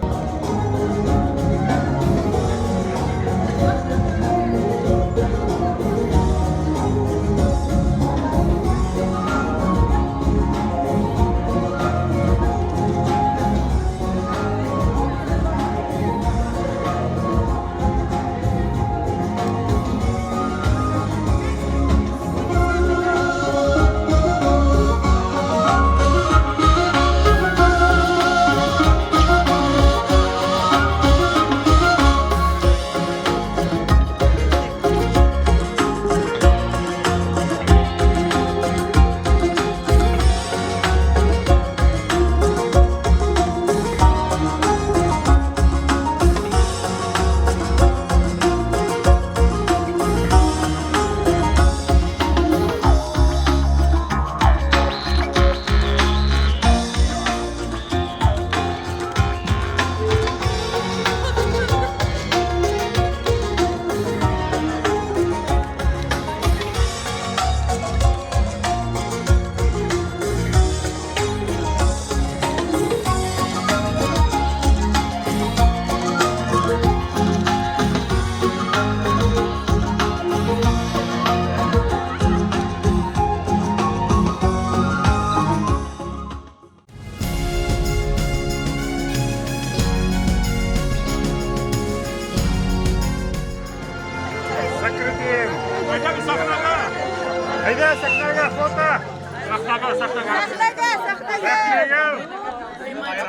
Сәхнәгә, сәхнәгә!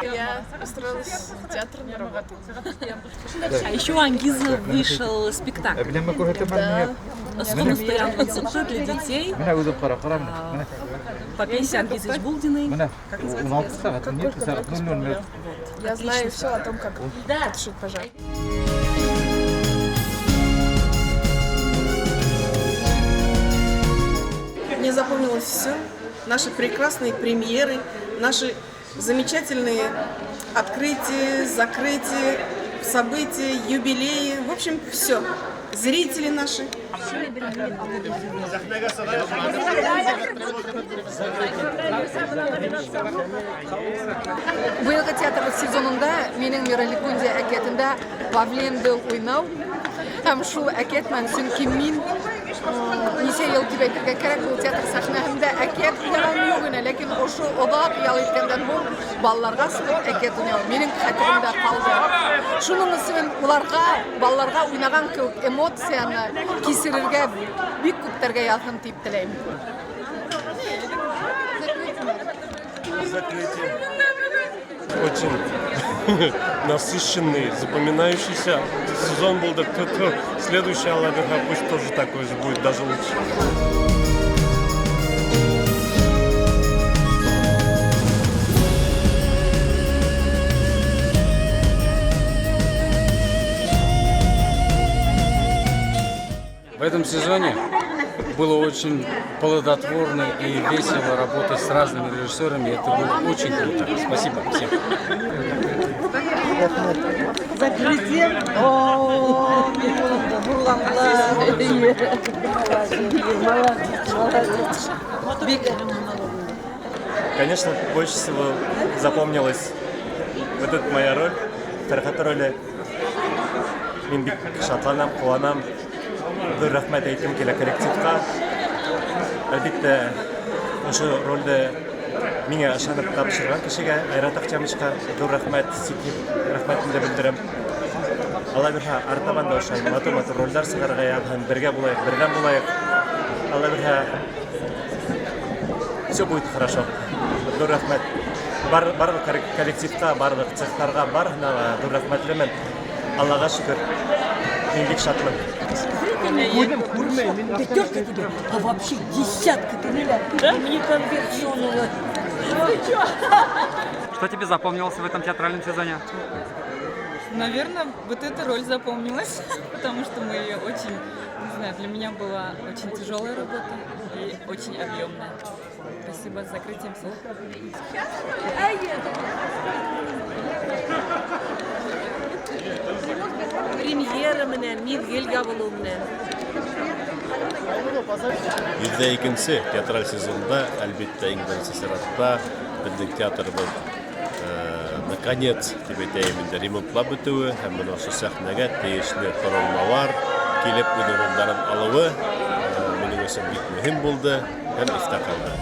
Я устроилась в театр на работу. А еще у Ангизы вышел спектакль. Скоро для детей. По пьесе Ангизы Ичбулдиной. Как называется пьеса? Как только отпуск. Я знаю все о том, как потушить пожар. Мне запомнилось все. Наши прекрасные премьеры, наши замечательные открытия, закрытия, события, юбилеи. В общем, все. Зрители наши. Быйылғы театр сезонында минең Мираликундия әкиәтендә Павлинды уйнау һәм шул әкиәт менән, сөнки мин нисә йыл тип әйтергә кәрәк, ул театр сәхнәһендә әкиәт уйнаған юҡ ине, ләкин ошо оҙаҡ ял иткәндән һуң балаларға сығып әкиәт уйнау минең хәтеремдә ҡалды. Шуның өсөн уларға, балаларға уйнаған кеүек эмоцияны кисерергә бик күптәргә яҙһын тип теләйем. Закрытие. Очень насыщенный, запоминающийся сезон был. Да кто-то следующий Алла бирһә, пусть тоже такой же будет, даже лучше. В этом сезоне было очень плодотворно и весело работать с разными режиссерами. Это было очень круто. Спасибо всем. Закрытие. О, молодец, молодец. Конечно, больше всего запомнилась вот эта моя роль, Фәрхәт роле. Мин бик шатланам, ҡыуанам. Ҙур рәхмәт әйткем килә коллективҡа. Әлбиттә, ошо ролде миңә ышанып тапшырған кешегә, Айрат Ахтямовичҡа ҙур рәхмәт, сикһеҙ рәхмәтемде белдерәм. Алла бирһә, артабан да ошолай матур-матур ролдәр сығарырға яҙһын, бергә булайыҡ, берҙәм булайыҡ. Алла бирһә, все будет хорошо. Ҙур рәхмәт. Барлыҡ коллективҡа, барлыҡ цехтарға, барыһына ла ҙур рәхмәтлемен. Аллаға шөкөр. Мин бик шатмын. Пятерка тебе, а вообще десятка ты да? Мне конверт сунула. Что тебе запомнилось в этом театральном сезоне? Наверное, вот эта роль запомнилась, потому что мы ее очень, не знаю, для меня была очень тяжелая работа и очень объемная. Спасибо, с закрытием всех. Премьера менән, миҙгел ябылыу менән. 102-нсе театраль сезонда, әлбиттә, иң беренсе сиратта беҙҙең театрыбыҙ наконец тип әйтәйем инде ремонтлап бөтөүе һәм бына ошо сәхнәгә тейешле ҡоролмалар килеп үҙ урындарын алыуы минең өсөн бик мөһим булды һәм иҫтә ҡалды.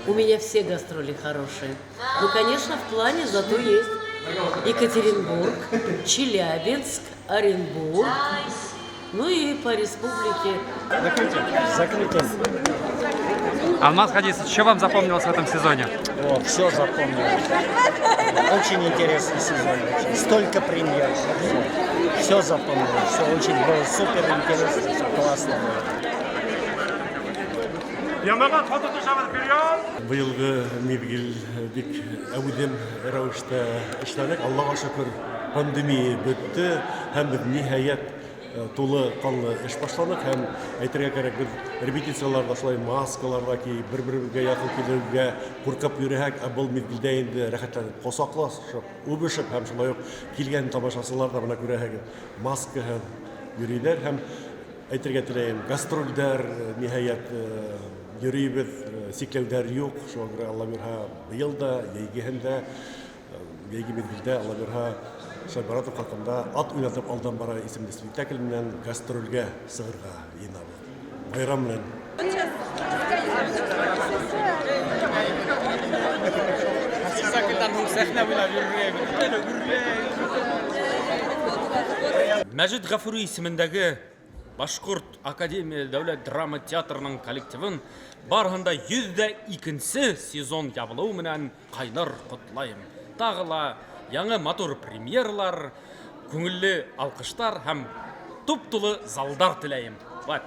У меня все гастроли хорошие. Ну, конечно, в плане зато есть Екатеринбург, Челябинск, Оренбург, ну и по республике. Закрытие. Закрытие. Алмаз Хадисович, что вам запомнилось в этом сезоне? О, все запомнилось. Очень интересный сезон. Столько премьер. Все запомнилось. Все очень было супер интересно, все классно было. Быйылғы миҙгел бик әүҙем рәүештә эшләнек. Аллаға шөкөр, пандемия бөттө һәм беҙ ниһайәт тулы ҡанлы эш башланыҡ. Һәм әйтергә кәрәк, беҙ репетицияларҙа шулай маскаларҙа кейеп, бер-беребеҙгә яҡын килергә ҡурҡып йөрөһәк, ә был миҙгелдә инде рәхәтләнеп ҡосаҡлашып, үбешеп һәм шулай уҡ килгән тамашасылар ҙа бына күрәһегеҙ, маскаһыҙ йөрөйҙәр. Һәм әйтергә теләйем, гастролдәр ниһайәт йөрөйбөҙ, сикләүҙәр юҡ. Шуға күрә Алла бирһә, быйыл да, йәйгеһендә, йәйге миҙгелдә Алла бирһә, Шайморатов хаҡында «Ат уйнатып алдан бара» исемле спектакль менән гастролгә сығырға йыйынабыҙ. Байрам менән! Спектакльдән һуң сәхнә буйлап йөрөргә. Мәжит Ғафури исемендәге Башҡорт академия дәүләт драма театрының коллективын барыһын да 102-нсе сезон ябылыуы менән ҡайнар ҡотлайым. Тағы ла яңы матур премьералар, күңелле алҡыштар һәм туп-тулы залдар теләйем. Вот.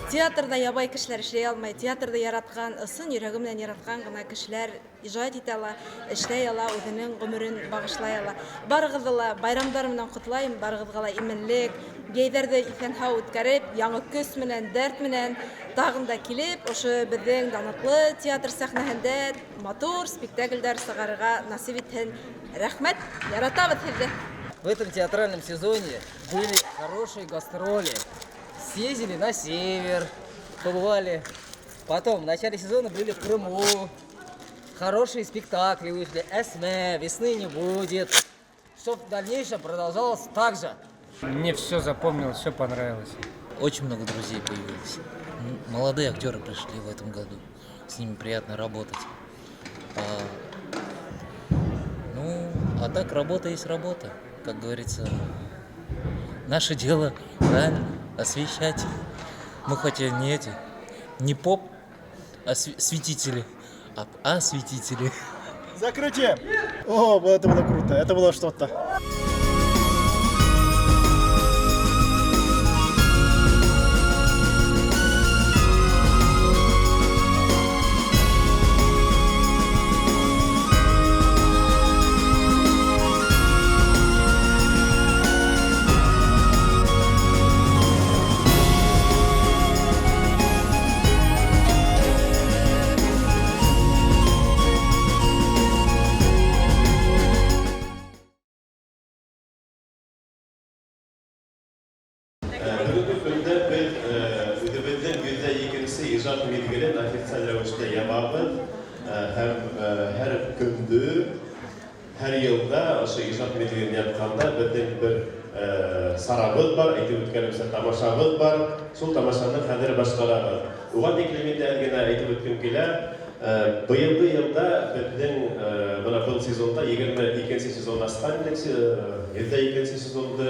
Театрҙа ябай кешеләр эшләй алмай, театрҙы яратҡан, ысын йөрәге менән яратҡан ғына кешеләр ижад итә ала, эшләй ала, үҙенең ғүмерен бағышлай ала. Барығыҙҙы ла байрамдар менән ҡотлайым, барығыҙға ла именлек, йәйҙәрҙе иҫән-һау үткәреп, яңы көс менән, дәрт менән тағын да килеп, ошо беҙҙең данлыҡлы театр сәхнәһендә матур спектаклдәр сығарырға насип итһен. Рәхмәт, яратабыҙ һеҙҙе. В этом театральном сезоне были хорошие гастроли. Съездили на север, побывали. Потом в начале сезона были в Крыму. Хорошие спектакли вышли. Эсме, «Весны не будет». Чтоб в дальнейшем продолжалось так же. Мне все запомнилось, все понравилось. Очень много друзей появилось. Молодые актеры пришли в этом году. С ними приятно работать. А так работа есть работа. Как говорится, наше дело правильно освещать. Мы хоть и не эти, не поп, а светители, а осветители. Закрытие! О, это было круто, это было что-то. Бөгөнгө көндә беҙ үҙебеҙҙең 102-нсе ижад миҙгелен официаль рәүештә ябабыҙ һәм һәр көндө, һәр йылда ошо ижад миҙгелен япҡанда беҙҙең бер сарабыҙ бар, әйтеп үткәнемсә, тамашабыҙ бар. Шул тамашаны хәҙер башҡарабыҙ. Уға тиклем инде әҙ генә әйтеп үткем килә. Быйылғы йылда беҙҙең бына был сезонда 22-нсе сезон асҡан инек, 102-нсе сезонды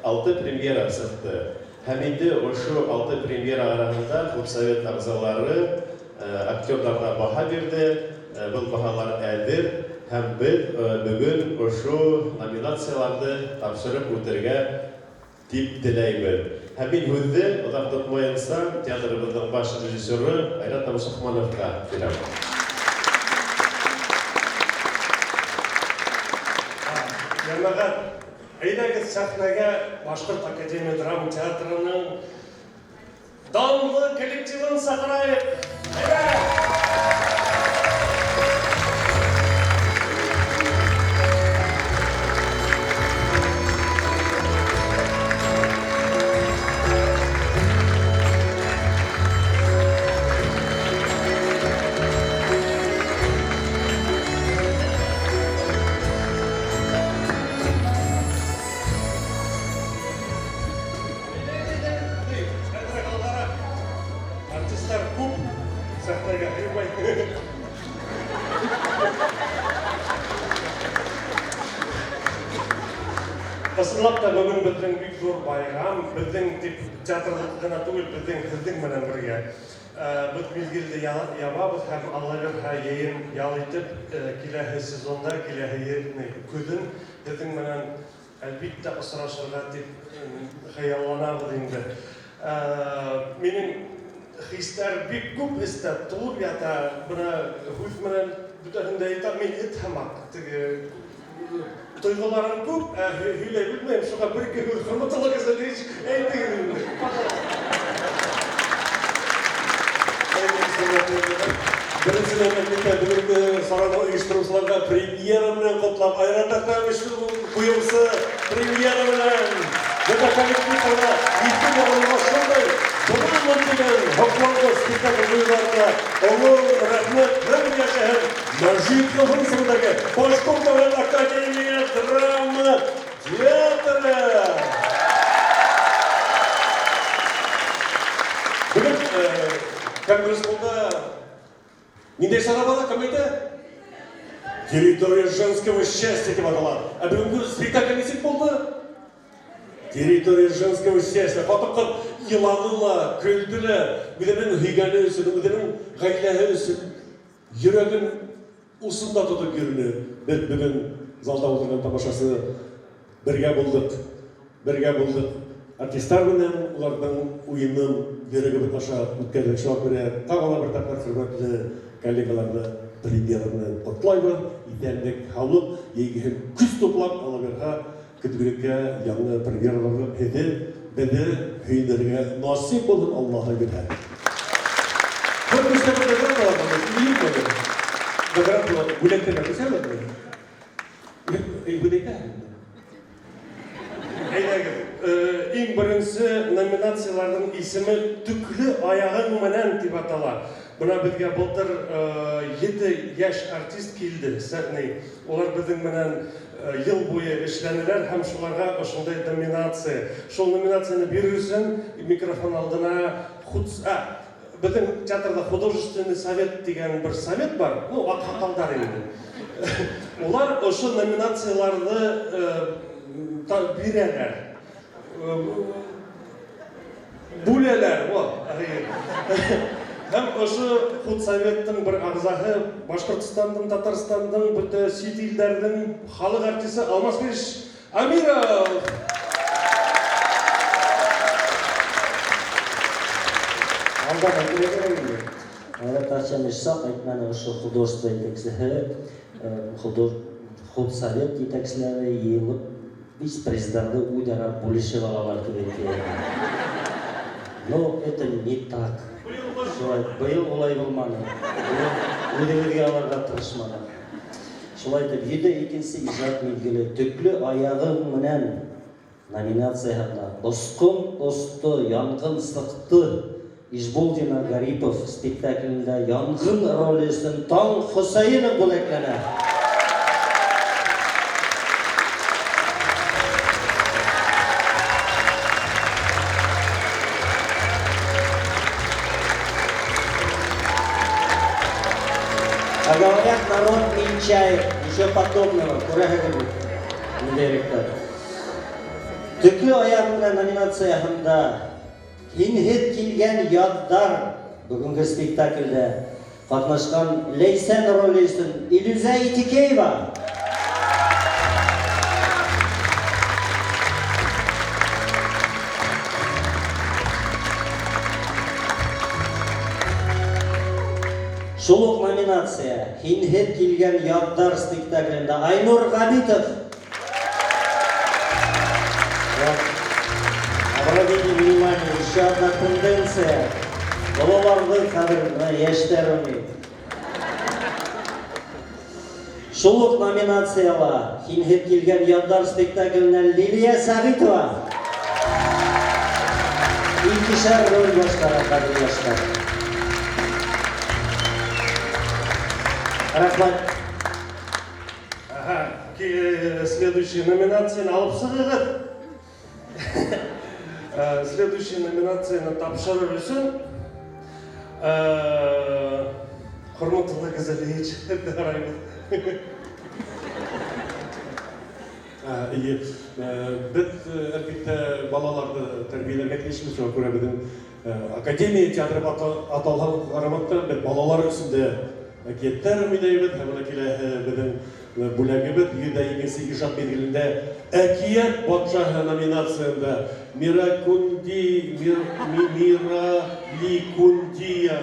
6 премьера сыҡты. Һәм инде ошо 6 премьера араһында худсовет ағзалары актерҙарға баһа бирҙе. Был баһалар әҙер һәм беҙ бөгөн ошо номинацияларҙы тапшырып үтергә тип теләйбеҙ. Һәм мин һүҙҙе оҙаҡ тотмайынса театрыбыҙҙың баш режиссеры Айрат Абушахмановҡа бирәм. Йәмәғәт, әйҙәгеҙ сәхнәгә Башҡорт академия драма театрының данлы коллективын саҡырайыҡ. Әйҙә! Артистлар күп, сәхнәгә һыймай. Ысынлап та бөгөн беҙҙең бик ҙур байрам, беҙҙең тип театрҙыҡы ғына түгел, беҙҙең һеҙҙең менән бергә. Беҙ миҙгелде ябабыҙ һәм Алла бирһә йәйен ял итеп, киләһе сезонда, киләһе көҙөн һеҙҙең менән әлбиттә осрашырға тип хыялланабыҙ инде. Минең хистәр бик күп эстә тулып ята. Бына һүҙ менән бөтәһен дә әйтәм, мин эт һымаҡ. Теге тойғоларым күп, ә һөйләй белмәйем, шуға бер-ике һүҙ хөрмәтле Газалич әйтегеҙ инде. Беренсенән, әлбиттә, бөгөнгө сараны ойоштороусыларға премьера менән ҡотлап, Айрат Әхтәмович ҡуйыусы премьера менән бөтә коллективға етеп барыуға шундай бынамын тигән Һоҡланғыс спектакль ҡуйыуларына оло рәхмәт һәм йәшәһен Мәжит Ғафури исемендәге Башҡорт дәүләт академия драма театры! Бөгөн конгресс-холлда ниндәй сара бара, кем әйтә? Территория женского счастья тип атала. Ә бөгөнге спектакль нисек булды? Территория женского счастья. Хатын-кыз еланы ла, көлде лә, үзенең һөйгәне өчен, үзенең гаиләһе өчен йөрәген усында тотып йөрде. Без бүген залда утырган тамашасы бергә булдык. Бергә булдык. Артистлар белән уларның уенын йөрәгебез аша үткәрдек. Шуңа күрә тагы да бер тапкыр хөрмәтле коллегаларны премьера белән котлайбыз. Исәнлек, һаулык, җәйге һәм көч туплап, Аллабирһа, Көтүлеккә яңа премьераларны һеде, беде һөендерергә насыйп булһын Аллаһы бирһә. Бер күрсәтмә награда алабыз, юкмы? Награда бүләкләргә күчәбезме? Эй, бүләккә. Әйдәгез, иң беренче номинацияләрнең исеме Төкле аягың менән дип атала. Менә безгә былтыр ете яшь артист килде, сәхни. Улар безнең менән ел буе эшләнеләр һәм шуларга ошындай номинация. Шул номинацияне бирер өчен микрофон алдына худ а, безнең театрда художественный совет дигән бер совет бар, ну, аксакалдар инде. Улар ошо номинацияләрне бирәләр. Бүләләр, во, Һәм ошо худсоветтың бер әгъзаһы Башкортстандың, Татарстандың, бөтә чит илдәрнең халык артисты Алмаз Фириш Амиров! Алдан әйтергә кирәк инде. Айрат Арчанович сак әйтмәне, ошо художество итәкчеһе, худсовет итәкчеләре йыелып Вице президенты үзара бүлешеп алалар кебек иде. Но это не так. Шулай, быел улай булмады. Быел үзебезгә алырга тырышмадык. Шулай итеп, 102 нче иҗат мизгеле Төкле аягың менән номинацияһында Очкын очты, янгын сыкты Ижбулдина Гарипов спектаклендә янгын роле өчен Таң Хөсәенов бүләкләнә. А говорят, народ мельчает, ничего подобного, күрәһегез бит, директор. Төкле аяк белән номинацияһында Һинһеҙ килгән яҙҙар бөгөнгө спектаклдә ҡатнашҡан Ләйсән роле өсөн Илүзә Итикеева. Шул уҡ номинация Һинһеҙ килгән яҙҙар спектаклендә Айнур Ғәбитов. Вот. Обратите внимание, еще одна тенденция. Ололарҙы хәҙер менә йәштәр уйный. Шул уҡ номинацияла Һинһеҙ килгән яҙҙар спектакленән Лилия Сәғитова. Икешәр роль башҡара хәҙер йәштәр. Рәхмәт. Ага, следующий номинацияны алып сығығыҙ. Следующий номинацияны тапшырыр өсөн Хөрмәтулла Газалиевич һорайбыҙ. Эйе, беҙ, әлбиттә, балаларҙы тәрбиәләргә тейешбеҙ, шуға күрә беҙҙең академия театры аталған ҡарамаҫтан, беҙ балалар өсөн дә әкиәттәр уйнайбыҙ, һәм бына киләһе беҙҙең бүләгебеҙ 102 нсе ижад миҙгелендә Әкиәт батшаһы номинацияһында Миракунди Мир, Мираликундия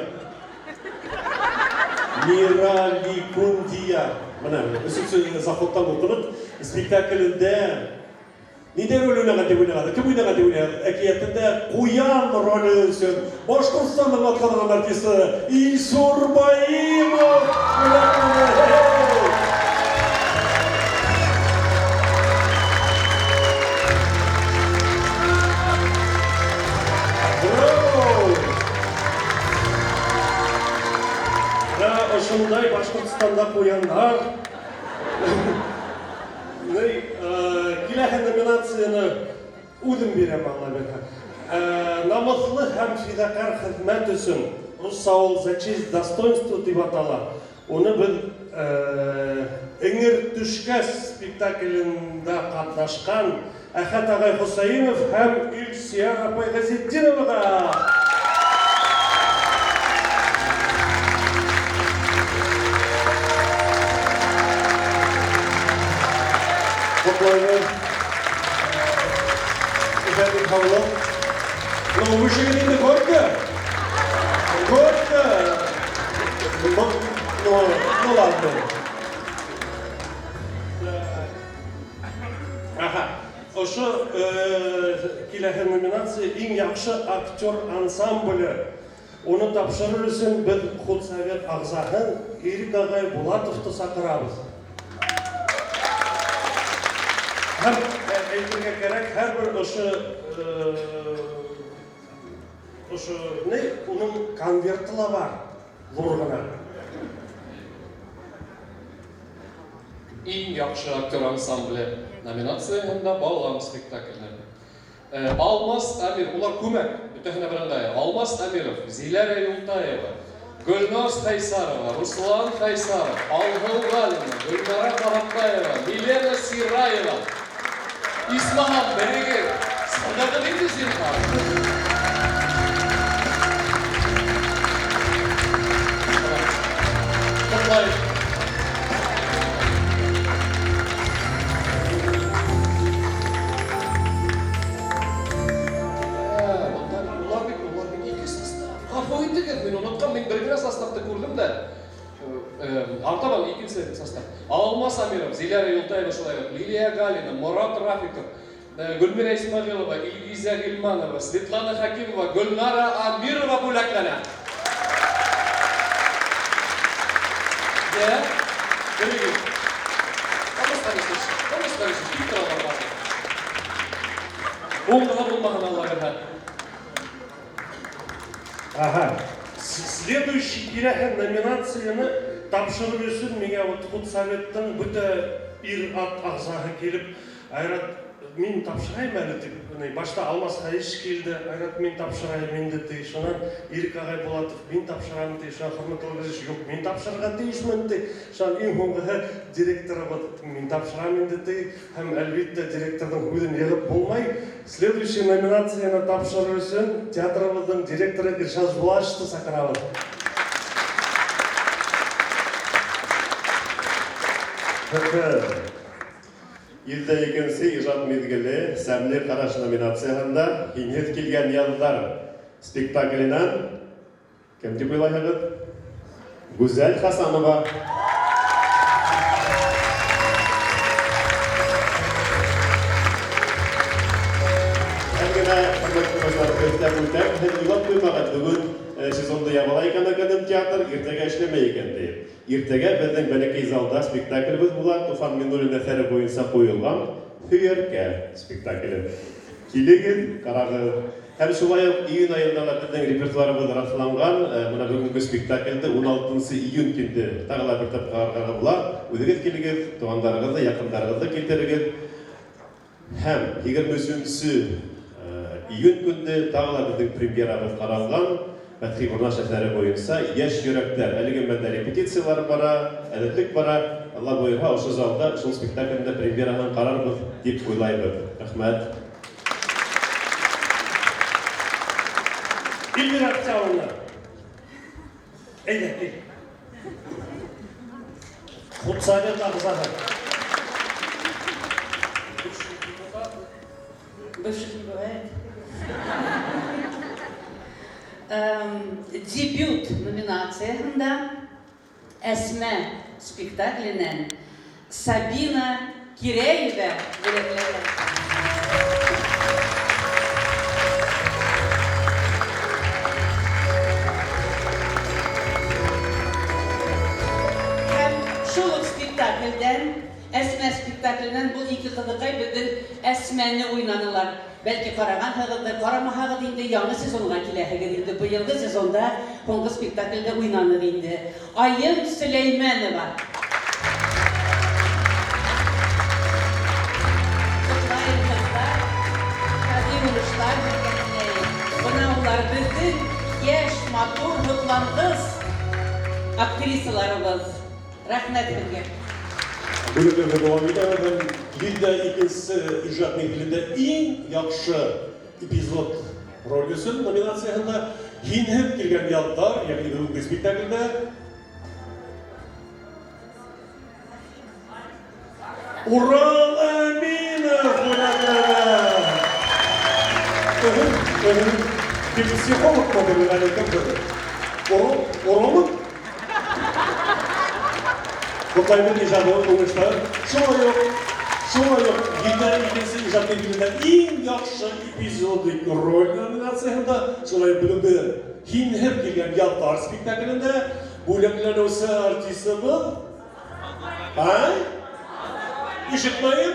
Мираликундия менә өсөнсө заходтан уҡыныҡ спектаклендә ниндәй роль уйнаған тип уйнаған? Кем уйнаған тип уйнаған? Әкиәтендә ҡуян роле өсөн Башҡортостандың атҡаҙанған артисы Илсур Баимов бүләкләнә. Браво! Башҡортостанда ҡуяндар. Ни, киләһе номинацияны үҙем бирәм, Алла бирһә. Намыҫлы һәм фиҙаҡәр хеҙмәт өсөн, русса ул «За честь, достоинство» тип атала. Уны беҙ «Эңер төшкәс» спектаклендә ҡатнашҡан Әхәт ағай Хөсәйенов һәм Илсөйәр апай Ғәзетдиноваға. Ҡотлайбыҙ. Иҫәнлек, һаулыҡ. Ну, мужигын инде горько. Горько. Ну, ладно. Ага. Ошо киләһе номинация иң яҡшы актер ансамбле. Уны тапшырыр өсөн беҙ худсовет ағзаһын Ирек ағай Булатовты саҡырабыҙ. Һәм әйтергә кәрәк, һәр бер ошо ни, уның конверты ла бар, ҙур ғына. Иң яҡшы актер ансамбле номинацияһында «Балам» спектакле. Алмаз Амир, улар күмәк, бөтәһенә берыңғай. Алмаз Амиров, Зиләрә Юлтаева, Гөлназ Хайсарова, Руслан Хайсаров, Алһыу Ғалина, Гөлнара Ҡаҙаҡбаева, Милена Сираева. Исмаһам, берегеҙ. Сығығыҙ инде, зинһар. Ҡотлайым. Ғәфү итегеҙ, мин онотҡан, мин бер генә составты күрҙем дә. Артабан икенсе состав. Алмаз Амиров, Зиләрә Юлтаева шулай уҡ, Лилия Галина, Морат Рафиков, Гөлмирә Исмәғилова, Илгизә Ғилманова, Светлана Хәкимова, Гөлнара Амирова бүләкләнә. Йә, берегеҙ. Алмаз Харисович, Алмаз Харисович, килеп торалар бары. Уң ғына булмаһын, Алла бирһә. Ага. Следующий киләһе номинацияны тапшырыр өсөн миңә вот худсоветтың бөтә ир-ат ағзаһы килеп, Айрат, мин тапшырайым әле тип, ни, башта Алмаз Харисович килде, Айрат, мин тапшырайым инде ти, шунан Ирек ағай Булатов, мин тапшырам ти, шунан Хөрмәт Илгизович, юҡ, мин тапшырырға тейешмен ти, шунан иң һуңғыһы директорыбыҙ, мин тапшырам инде ти, һәм әлбиттә директорҙың һүҙен йығып булмай. Следующий номинацияны тапшырыр өсөн театрыбыҙҙың директоры Илшат Жулашевты саҡырабыҙ. Йөҙҙә икенсе ижад миҙгеле «Сәмле ҡараш» номинацияһында «Һинһеҙ килгән яҙҙар» спектакленән кем тип уйлайһығыҙ? Гүзәл Хасанова. Һәм генә, хөрмәтле дуҫлар, өҫтәп үтәм, һеҙ уйлап ҡуймағыҙ, бөгөн сезонды ябыла икән Академ театр, иртәгә эшләмәй икән тип. Иртәгә беҙҙең бәләкәй залда спектаклебеҙ була, Туфан Миннуллин әҫәре буйынса ҡуйылған «Һөйәркә» спектакле. Килегеҙ, ҡарағыҙ. Һәм шулай уҡ июнь айында ла беҙҙең репертуарыбыҙ раҫланған. Бына бөгөнгө спектаклде ун алтынсы июнь көндө тағы ла бер тапҡыр ҡарарға була. Үҙегеҙ килегеҙ, туғандарығыҙҙы, яҡындарығыҙҙы килтерегеҙ. Һәм егерме өсөнсө июнь көндө тағы ла беҙҙең премьерабыҙ ҡаралған. Фәтхи Бурнаш әҫәре буйынса «Йәш йөрәктәр». Әлеге мәлдә репетициялар бара, әҙерлек бара. Алла бойорһа, ошо залда шул спектаклдә премьераһын ҡарарбыҙ тип уйлайбыҙ. Рәхмәт. Эльвира Октябрьовна. Әйҙә, кил. Худсовет ағзаһы. Бывших не бывает. Дебют номинацияһында «Әсмә» спектакленән Сабина Кирәева бүләкләнә. Һәм шул уҡ спектаклдән, «Әсмә» спектакленән был ике ҡыҙыҡай беҙҙең Әсмә Әсмәне уйнанылар. Бәлки караганһыгыздыр, карамаһагыз инде яңа сезонга киләһегез инде. Быелгы сезонда һуңгы спектакльдә уйнанык инде. Айым Сөләймәнова. Котлаем, кызлар. Иҗади уңышлар сезгә теләем. Бына улар безнең яшь, матур, һоклангыс актрисаларыбыз. Рәхмәт сезгә. Бүләкләрне дәвам итәбез һәм 102 нче иҗат мизгелендә иң яхшы эпизод роль өчен номинациясендә Һинһеҙ килгән яҙҙар, ягъни бөгөнгө спектакльдә Урал Әминов бүләкләнә. Бер психолог булыр әле кемдер. Уралмы? Котлаймын иҗади уңышлар. Шулай ук 102нче иҗат мизгелендә иң яхшы эпизодик роль номинациясендә, шулай ук бүгенге Һинһеҙ килгән яҙҙар спектаклендә бүләкләнүсе артистыбыз. А? Ишетмәйем?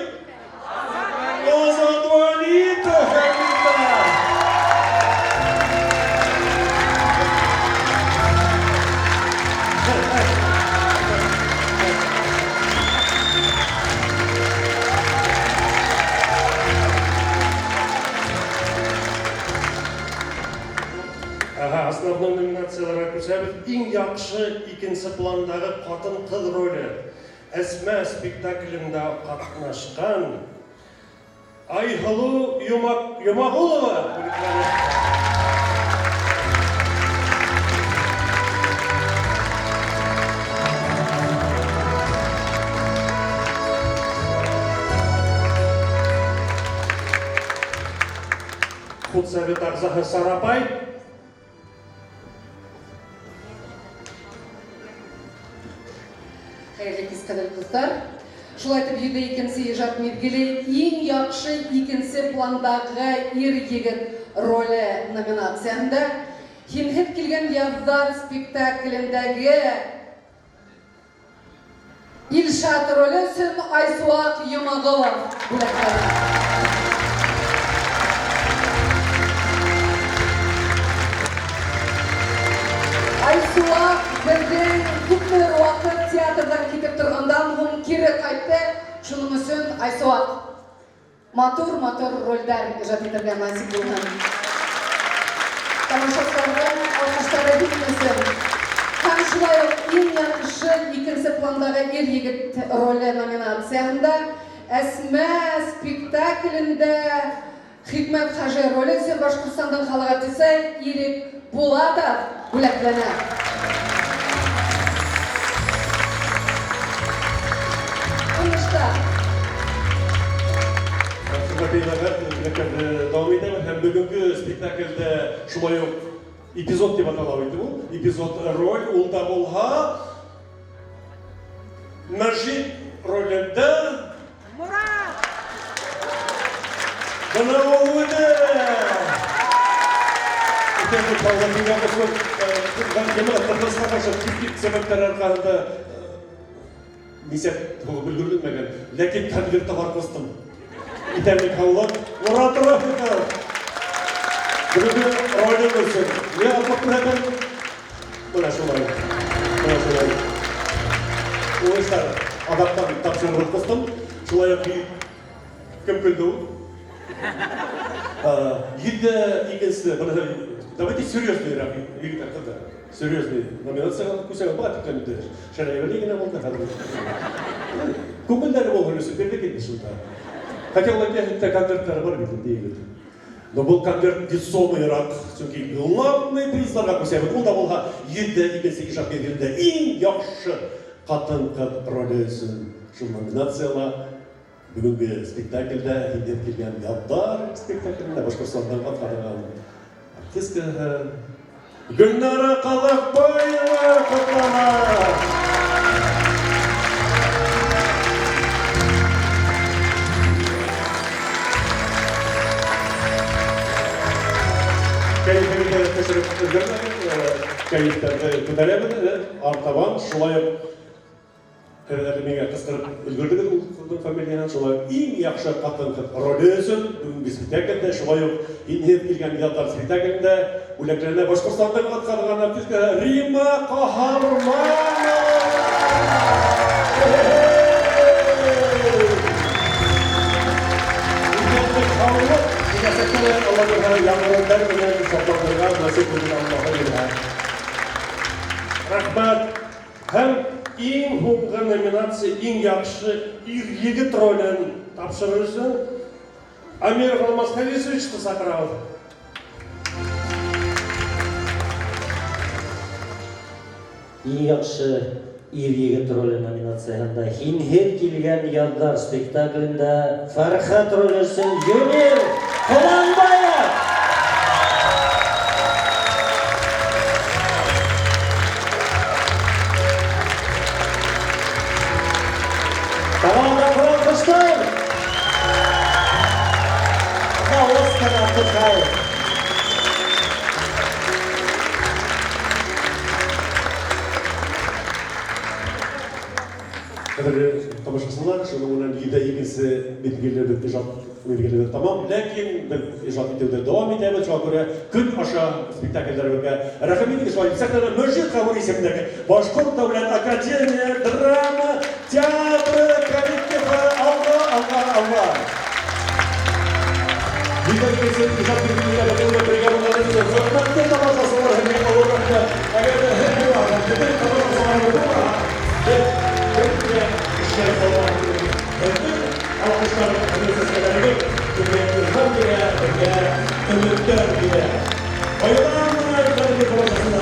Азат Валитов, әлбиттә! Ага, основной номинацияләргә күчәбез. Иң яхшы икенче пландагы хатын-кыз роле. Әсмә спектаклендә катнашкан Айһылу Юмак Юмагулова бүләкләнә. Худсовет әгъзаһы Сарапай. Хәерле кис, кадерле дуслар. Шулай итеп, 102нче иҗат мизгеле иң яхшы икенче пландагы ир егет роле номинациясендә Һинһеҙ килгән яҙҙар спектаклендәге Илшат роле өсөн Айсуак Йомағолов бүләкләнә. Айсуак беҙҙең күпме ваҡыт театрҙан китеп торғандан һуң кире ҡайтты. Шуның өсөн Айсуак матур-матур ролдәр ижад итергә насип булһын. Тамашасыларҙың алҡыштары бөтмәһен. Һәм шулай уҡ иң яҡшы икенсе пландағы ир егет роле номинацияһында Әсмә спектаклендә Хикмәт Хажи роле өсөн Башҡортостандың халыҡ артисы Ирек Булатов бүләкләнә. Уңыштар! Хөрмәтле дәвам итәбез һәм бөгөнгө спектакльдә шулай ук эпизод дип атала инде ул. Эпизод роль ул да булһа Мәжит ролендә Мурат! Бына ул үҙе! Итәлек алла дигән җәмәгать каршы техник сәбәпләр арҡаһында нисәп һуғып өлгөрөлмәгән, ләкин конвертты бар ҡустым. Итәлек һаулыҡ, Мурат Рафиков! Бөгөнгө ролең өсөн. Ни атлап күрһәтәм? Бына шулай. Бына шулай. Уңыштар аҙаҡтан тапшырып ҡустым. Шулай уҡ кем көлдө ул? 102нсе, бына давайте серьезный егеттәр, ҡыҙҙар. Серьезный номинацияға күсәбеҙ. Быға тиклем инде шәрәйбәләй генә булды хәҙер. Күңелдәре булһын өсөн бирҙек инде шунда. Хотя улар хәтта конверттары бар бит инде егет. Но был конверт весомыйраҡ, сөнки главный призларға күсәбеҙ. Ул да булһа 102нсе ижад миҙгелендә иң яҡшы ҡатын-ҡыҙ роле өсөн шул номинацияла бөгөнгө спектаклдә Һинһеҙ килгән яҙҙар спектаклендә Башҡортостандың атҡарған артисткаһы Гөлнара Ҡаҙаҡбаева ҡотлана. Кәйефегеҙҙе төшөрөп өлгөрмәгеҙ, кәйефтәрҙе күтәрәбеҙ, артабан шулай уҡ Һеҙ әле миңә ҡысҡырып өлгөрҙөгөҙ ул ҡыҙҙың фамилияһын. Шулай уҡ иң яҡшы ҡатын-ҡыҙ роле өсөн бөгөнгө спектаклдә, шулай уҡ Һинһеҙ килгән яҙҙар спектаклендә бүләкләнә Башҡортостандың атҡаҙанған артисткаһы Рима Ҡаһарманова! Һаулыҡ, киләсәктә лә Алла бирһә, яңы ролдәр менән шатландырырға насип булһын Аллаһы бирһә. Рәхмәт. Һәм иң һуңғы номинация иң яҡшы ир-егет ролен тапшырыр өсөн Амиров Алмаз Хәлисовичты саҡырабыҙ. Иң яҡшы ир-егет роле номинацияһында Һинһеҙ килгән яҙҙар спектаклендә Фәрхәт роле өсөн Юнир Ҡоланбаев! Команда Алҡыштар! На Оскар Абдухаев! Ҡәҙерле тамашасылар, шуның менән 102-нсе миҙгелебеҙ ижад миҙгелебеҙ тамам. Ләкин беҙ ижад итеүҙе дауам итәбеҙ. Шуңа күрә көн аша спектакльдәребеҙгә рәхим итегеҙ. Шулай итеп, сәхнәдә Мөжит Ғафури исемендәге Башҡорт дәүләт академия драма театры коллективы. Алға, алға, алға! 102-нсе ижад миҙгелендә беҙҙең менән бергә булғанығыҙ өсөн хөрмәтле тамашасылар, һеҙгә оло рәхмәт. Әгәр ҙә һеҙ булмаһағыҙ, беҙҙең тамашасыларыбыҙ булмаһа, беҙ бер генә эшләй алмаҫ инек. Һеҙҙең алҡыштар, һеҙҙең сәскәләрегеҙ беҙгә илһам бирә, беҙгә өмөттәр бирә. Байрам менән, хөрмәтле тамашасылар!